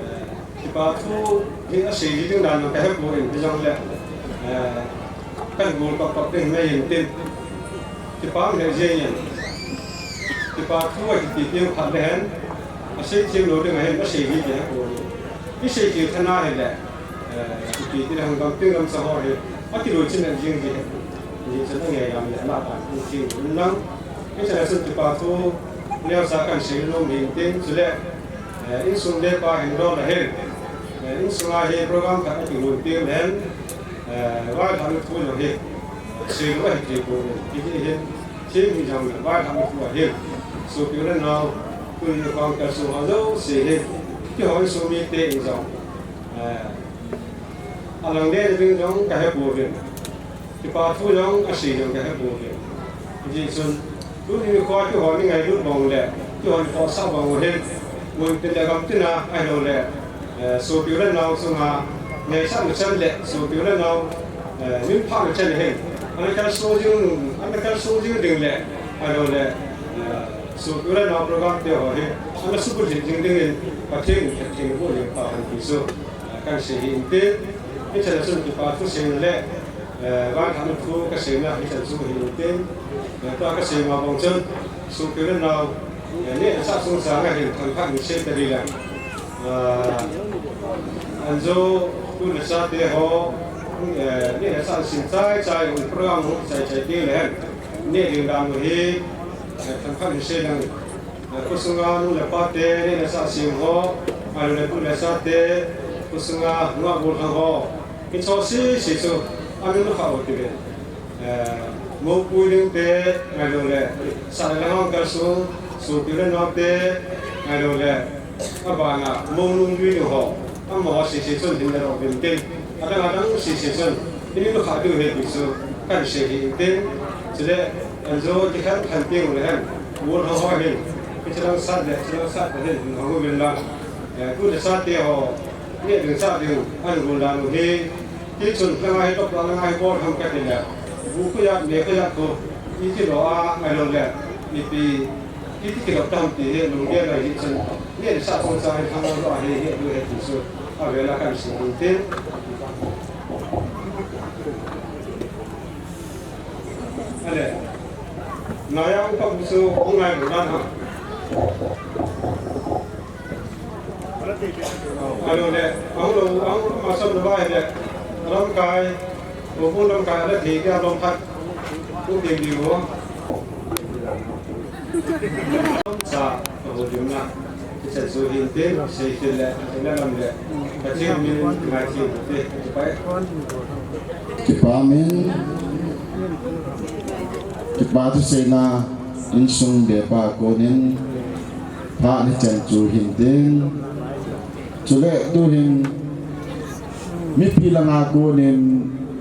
eh, Kipa thu hi asei ji ding dan jong kahe poi, hijongle, eh, kahin gol pah pah ding ahi intin. Kipa um lheh jeng in. Kipa thu akiti teng phat le hen, asei them lou ding ahin, asei ji ding kahe poi. Isei thei tha na hile, eh, ipi ti le hung gam ting gam sa ho hi, akiloi chin le jing ji ahi. Hijeh chun angei lam le alah dan hung them in lang. Hiche a chun kipa thu neocha kahin sei nom in tin, chule, eh, insung le pa hin dol ahin, eh, insung a hi program khat akimun teng le hen, eh, vailhahna thu jong hi, eh, seilou ahi thei poi, hiti hin, thim hijongle vailhahna thu ahin, sopi u le nao, tuni nikho a hung kalsong ho jouse hin, keiho insung mite in jong, eh, alang le ding jong kahe pouvin. Kipa thu jong asei jong kahe pouvin. Hijeh chun, tuni nikho a keiho ni ngailut bang u le, keiho ni khohsah bang u hin, mun tin le gam tin a, ahilou le, eh, sopi u le nao chunga, ngaisahna chan le, sopi u le nao, eh, min phahna chan hin, ana kalsong jing, ana kalsong jing ding le, ahilou le, eh, sopi u le nao program te ho hi, ana subulhit jing ding in, Pathen in phatthei boh jing tauhen ti chu, eh, kahin sei ahi intin, hiche a chun kipa thu seina le, Eh, vailhahna thu kaseina hi chan chu hi intin, eh, tua kasei ma bang chun, sopi u le nao, eh, neh le chah chungchang a hin themkhat hin sei tadi le. Ah, anjo tu le cha te ho, eh, neh le chah sin chai chai un program ho chai chai te le hen. Neh ding dan u hi, eh, themkhat hin sei lang. Eh, khosunga nu le pa te, neh le chah sem ho, ahilou le tu le cha te, khosunga nu a bol thang ho. Hiche ho sese chu, amin lukha u ti ve. Eh, moupui ding te, ahilou le, sah le lhang kalsong, sopi le nao te, ahilou le, abana, mounung dui ding ho, amaho sese chun hin le lou vin tin. Adang adang sese chun, Ini lukha diu ahi ti chu kahin sei ahi intin. Chule, anjo kikhen khen teng le hen, bol ho ho hin, hiche lang sat le, hiche lang sat le hin, hin hong uvin lang. Eh, tu le cha te ho, neh ding chah ding, ahin gol dan u hi. Tichun, langa hi top, langa hi bol ham kati le. Bu khu jat, me khu jat khu, iti lo a, ahilou le, ipi, iti kilou tam ti hi, lunggel ahi chun, neh le chah chungchang hi, thang lo ahi, hi, lu ahi ti chu, avel a kahin sei intin. Ale. Naya upa busu, hung ngai bu dan ha. Alo le, ahung lo, ahung lo, masam lo bai le. Lamkai, bu bu lamkai, ale thi ke lam khat. Ku ti di wo. Sa, ko dim na. Sesu hinte, seisile, ilalam le, Pathen min ngai chi te, kipai. Kipa min, kipa thu seina, insung bepa konin, pha ni chan chu hintin, chule tu hin, mipi langa konin,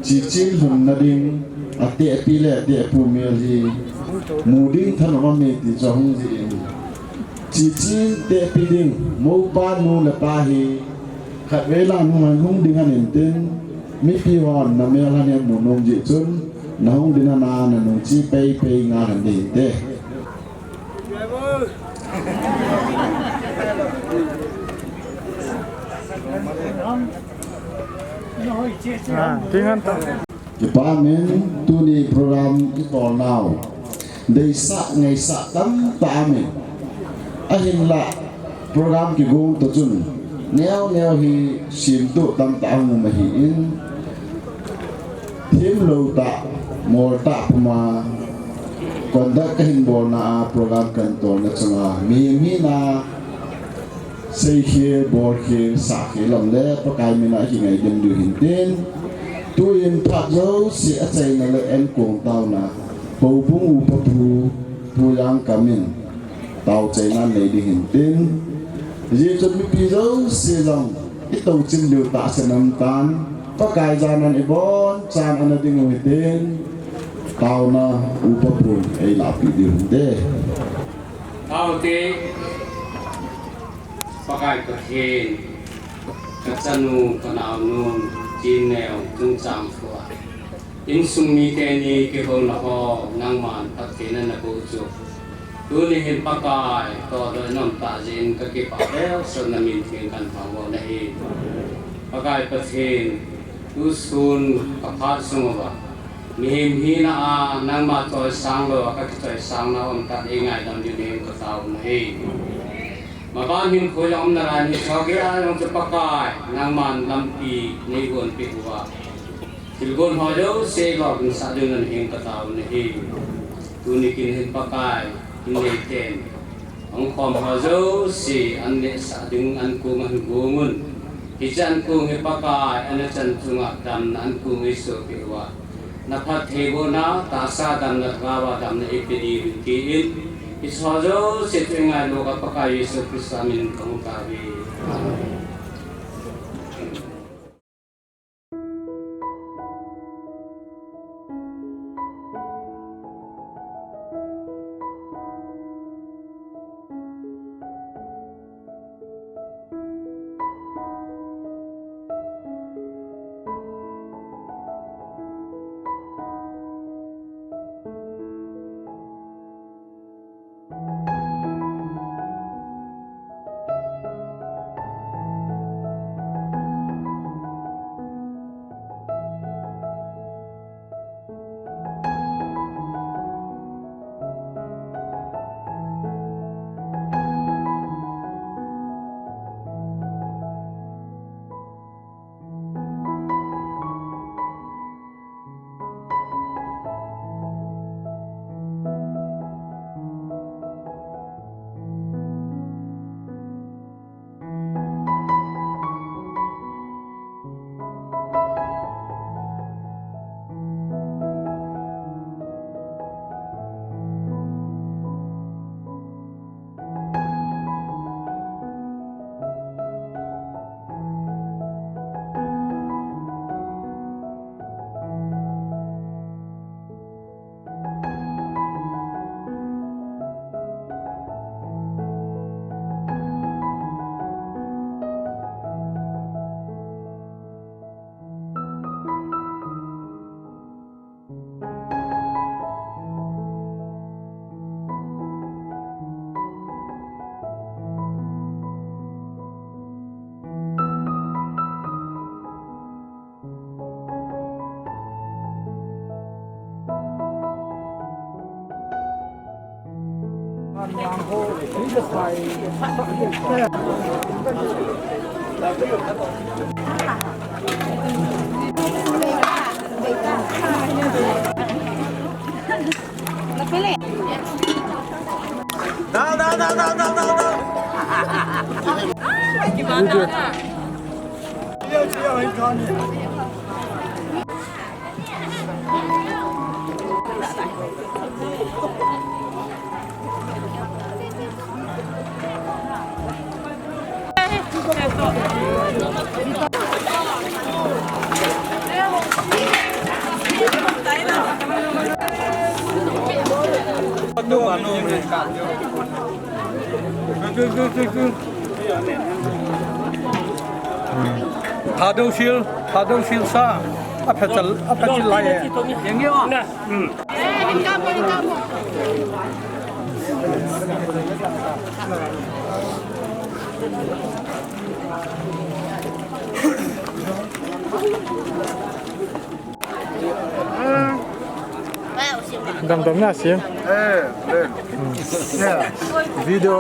chichin lhunna ding, atehpi le atehpu mel hi, mu ding thanom ami ti chu ahung jin. Chichin tehpi ding, mopa nu le pa hi, khatvei lang hung, hung ding ahin tin, mipi hon na mel ahin mu nom jeh chun, na hung ding ana, na nung chi pei pei nga ahin ding te. Ah, ding ahin ta. Kipa min tuni program i tol nau. Deisah, ngaisah tamtah amin. Ahinlah program kigong toh chun. Neo neo hi simtuh tamtah hung um ahin. Thim lou tah, mol tah puma. Conduct kahin bolna a program kahin tolna chunga. Mi, mi na. Seikhel, bolkhel, sahkhel lam le Pakai mina kingaidam diu hintin. Tuin phat jouse achaina le enkong taona. Houbung upa pu, Pu Jangkam in. Tao chaina nei ding hintin. Hijeh chun mipi jouse jong. I touchim diu tahsan um tan. Pakai janan i bonchan ana ding u hitin. Taona upa pun ei lahpeh diu hinte. Taote. Pakai Pathen, ka chanu, ka naonu, chin neo, chungchang thua. Insung mite ni kihouna ho, nangman phatthei na na boh chu. Tuni hin Pakai, toh loi nom tah jeh in ka kipah leu, sot na min theng kan thangvah na hi. Pakai Pathen, tusun ka phat sung uva. Mihem hina a, nangma choisang lou a, ka kichoisang na um tah ei ngaidam diu in ka tao na hi. Maban hin khui jong um nalai, hiche gei a jong chu Pakai, nangman lampi nei gonpeh uva. Thilgon ho jouse lolhinsah diu in ka tao na hi. Tuni kin hin Pakai, hin nei ten. Ahung khom ho jouse, an nehsah ding an kong ahin gong un. Hiche an kong hi Pakai, an achan chunga damna an kong ei sohpeh uva. Na phattheibohna, tahsa damna, lhagao a damna eipeh diu ahi tin, hiche ho jouse chu i ngailut a Pakai Jesu Christa min in kahung tao e. Amen. Down, down, down, down, down, down, down. Thadou sil, Thadou sil sa. A pha chal, a pha chil lai e. Hmm. Dam dam na sim. Eh, eh. Hmm. Yeah. Video.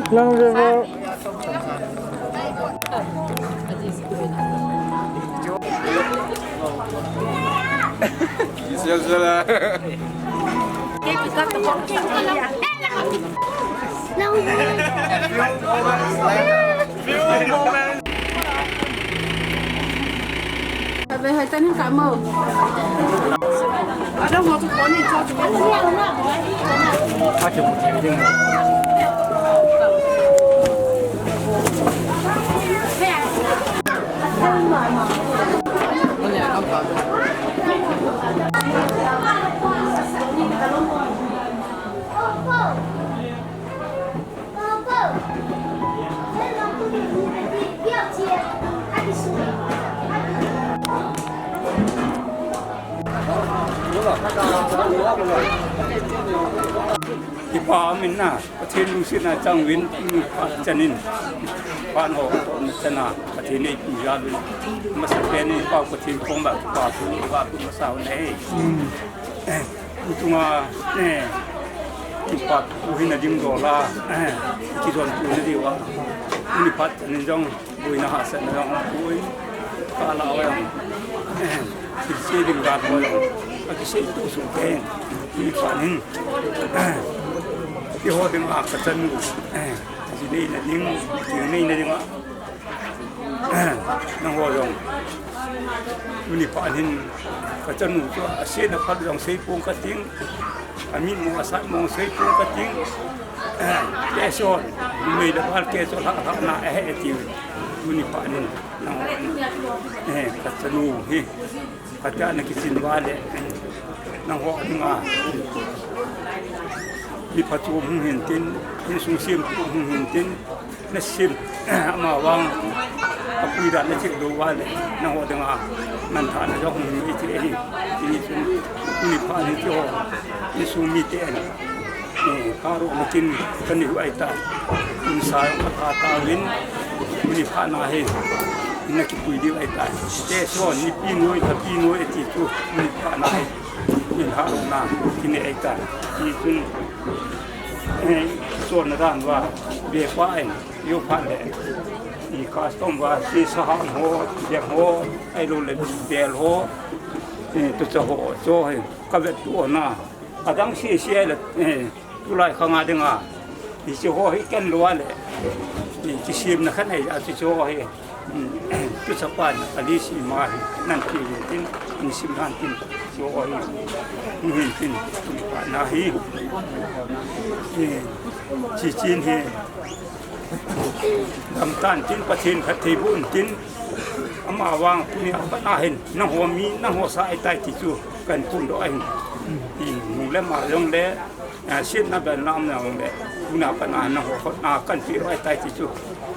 Lang vivo. Kipa amin na, Pathen lungsetna chang uvin, mi phat chanin, phat ho, na chana, Pathen eipi jal uvin, masapen in, Pa Pathen koma, kipa thu, kipa thu, masa u ahi. Tutunga, eh, kipa thu hina ding dola, eh, kijon tu na diu a. Mi phat chanin jong, boina hahsatna jong pui, ka la jong, eh, kisei ding gal ho jong, akisei tu su te, mi phat in, eh, keiho dinga ka chanu, eh, ji neina ding, ji neina dinga, nangho jong, tuni phat hin, ka chanu chu, asetna phat jong seipong ka ting, amin mo asat mo seipong ka ting, Keiho, numei le val keiho lhah lhah na ahi tiu. Tuni phat in, nangho, eh, ka chanu hi, ka chanu kisin vale, nangho dinga, mi phatchom hung hintin, insung semthu hung hintin, na sim, amavang, apui dan na thil do vale, nangho dinga, nan tha na jong hung hi ti hi, ti hi chun, tuni phat in keiho, insung miten, Eh, ka ro makin ka ni hu ai ta. Insa jong ka tha tauvin, tuni phat na hi, na kipui diu ai ta. Te so, nipi noi, tapi noi, ti chu, tuni phat na hi. Min ha na, kini ai ta. Ti chun, eh, so na dan va, be pa en, yo phat le. I custom va, si sa ha ho, de ho, ai lo le, del ho, eh, tu cha ho, so hi, ka vet tu na. Adang sese le, eh, tulai khang a dinga, hiche ho hi ken lou le, eh, kisemna khat nei a, hiche ho hi, mm, tu chapa na, ali si ma hi, nan ti le tin, in sim nan tin, hiche ho hi, hin tin, pa na hi, eh, chi chin hi, dam tan tin, Pathen phatthei boh in tin, amavang tuni a pat na hin, nangho mi, nangho sa ai tai ti chu, kan phondoh ahin. Hi, nu le ma jong le, eh, sietna belna umna jong le, tuna pat na nangho khut na kan peh doh ai tai ti chu,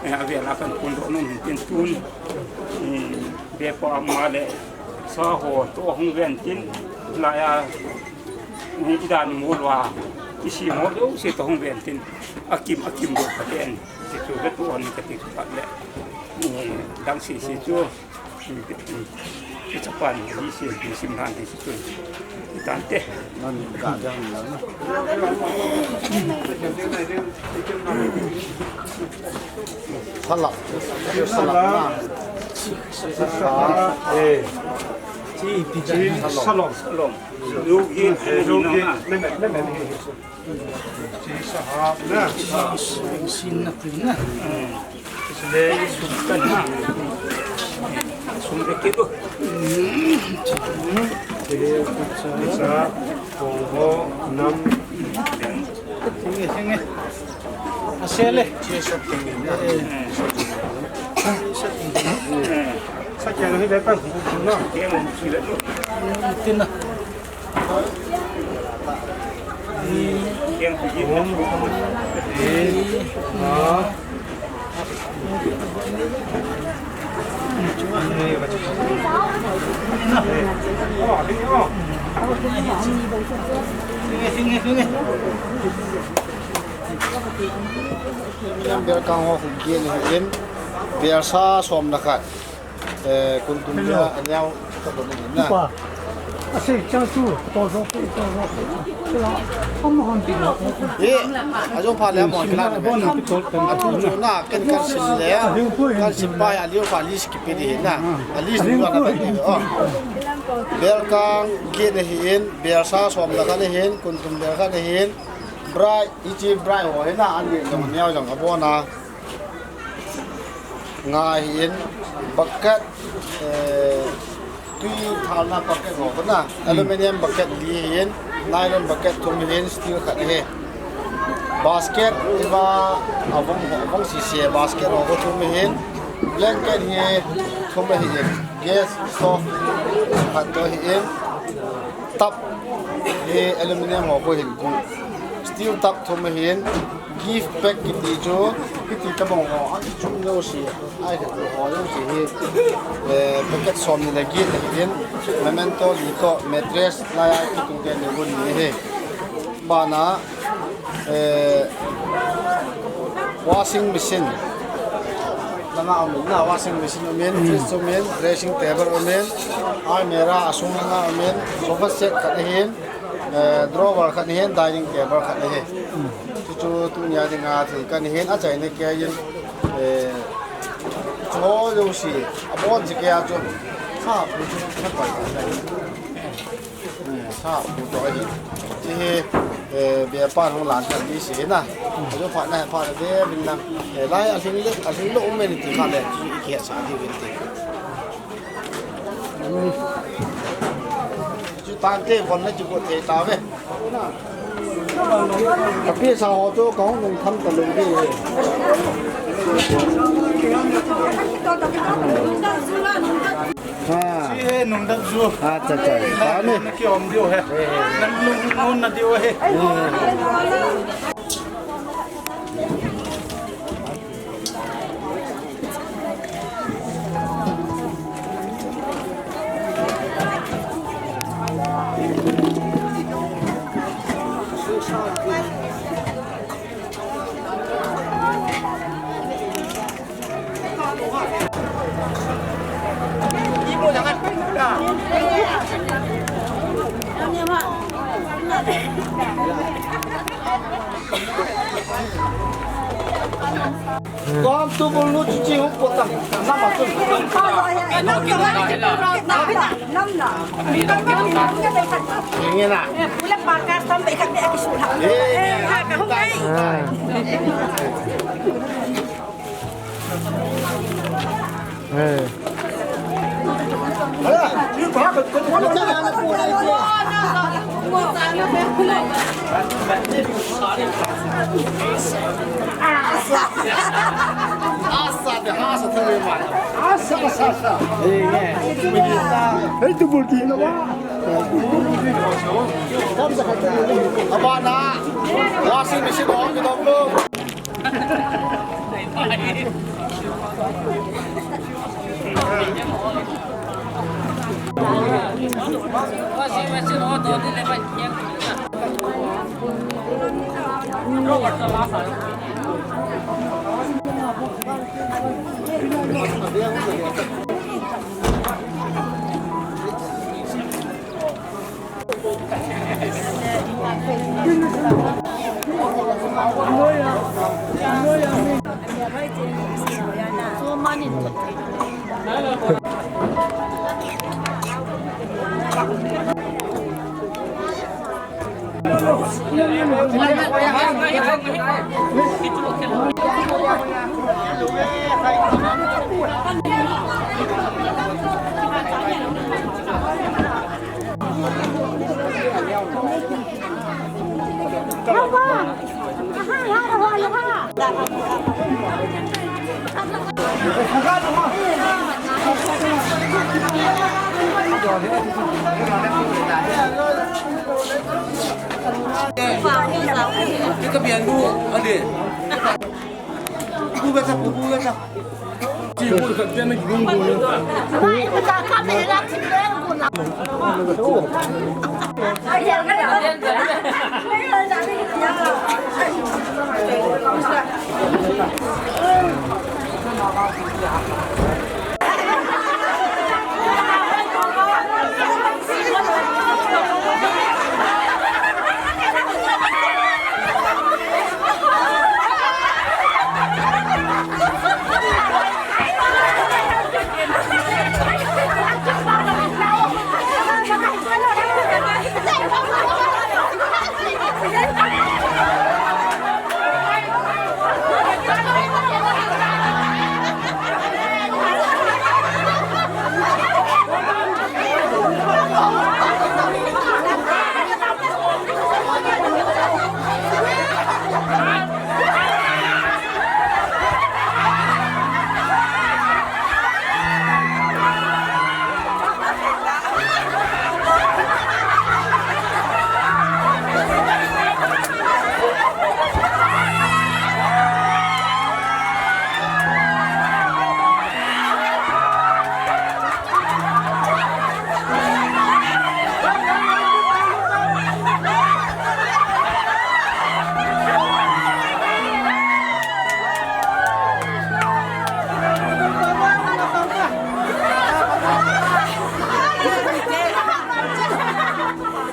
eh, avel a kan phondoh nom hin tin tun, eh, be pa ma le, sa ho toh hung ven tin, lai a, eh, i dan mo lou a, i si mo lou se toh hung ven tin, akim, akim doh ka ten, ti chu ve tu hon ka ti chu pat le, eh, dang sese chu, Kichapan hi si, hi sim han hi si tun. Itante. Nan ka jang lang. Salak. Salak. Eh. Salom. Salom. Salom. Salom. Salom. Salom. Salom. Sahab na. Sin na pin na. Sile sumkan na. Sumkan kito. Sile kutsa. Kutsa. Kongho. Nam. Singe, singe. Asele. Sa kya nahi beta. No. Tina. Belkang ho hung kien ahin, belsa som le khat. Eh, kun tum dia, aneo, ka bon ni na. Pa. Ase chang chu, to zo, to zo. Chila, am hon ti lo. Eh, ajo pha le mo kila na. Bon na to. Atu chu na, ken kan sim le. Kan sim pa, aliu pa list kipe di na. List ni na di. Oh. Belkang kien ahin, belsa som le khat ahin, kun tum le khat ahin. Brai, ichi brai ho hina, ani jong neo jong abona. Nga ahin, bucket, eh, tui thalna bucket ho na, aluminium bucket li ahin, nylon bucket thum ahin, steel khat ahi. Basket, iba, avong, avong sisi basket ho thum ahin, blanket hi thum ahin, gas stove khat to ahin, tap hi aluminium ho ko hin ku, steel tap thum ahin, Gift pack kiti chu, kiti tabang ho, a kichum jouse, a kichum ho jouse hi, eh, packet som ni le get ahin, memento li toh, mattress, lai a kitung te ni bun ni hi. Bana, eh, washing machine. Langa umin na, washing machine umin, fridge umin, dressing table umin, almirah, asung langa umin, sofa set khat ahin, Eh, drawer khat ahin, dining table khat ahi. Chuchu tunia dinga thil kan hin, achaina keiyin, eh, cho jouse, abon chekei a chu, sa pu chu, sa pai. Eh, sa pu to ahi. Hiche hi, eh, bepan hung lan khat ni si na. Ajo phat na, phat na, be bin na. Eh, lai alhing le, alhing le um men ti kha le, chu i kisa diu vin ti. Chu tante von na chu ko thei tave. Ka pi sa ho chu ka hung nung tham ta lou di. Ha. Chi he nung dap ju. Acha, acha. Ka ni. Na ki om diu he. Nang nung nung na diu he. Kom tu bul nu chichi hung potang. Nama tu. Namna. Ingena. Pula pakas tam be kat be akisul ha. Eh, ha ka hung kai. Eh. Hei, tu bulti na wa. Abana, washing machine on kidom lo.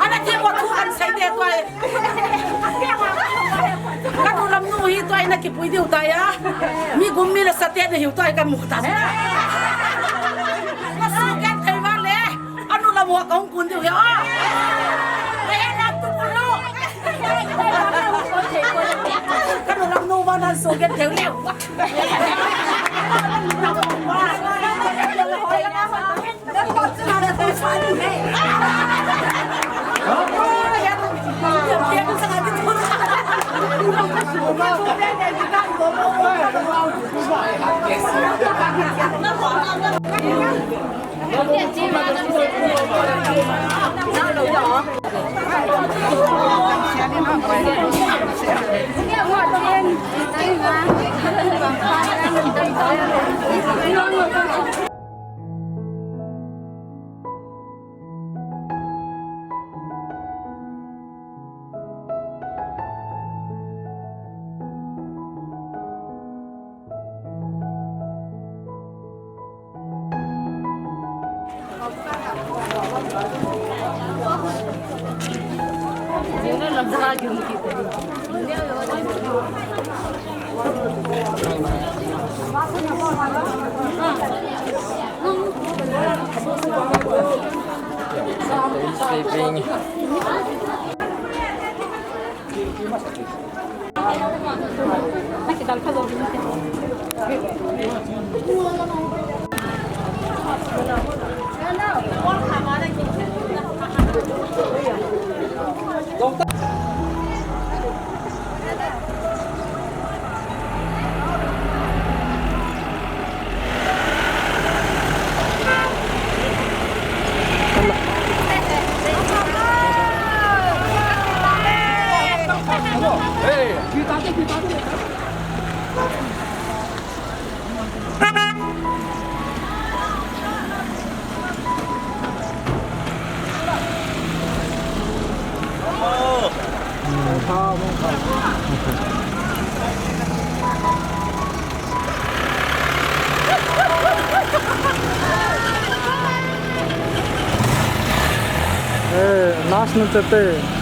Ana ke mo thu an sai de tua. Ka nu lam nu hi tua na kipui diu ta ya. Mi gum mi la sa te na hiu tua ka mu ta. Ka su ke thei va le. Anu lam wa ka hung kun diu ya. Ka nu lam nu va na su ke thei le. Eh, last na chate.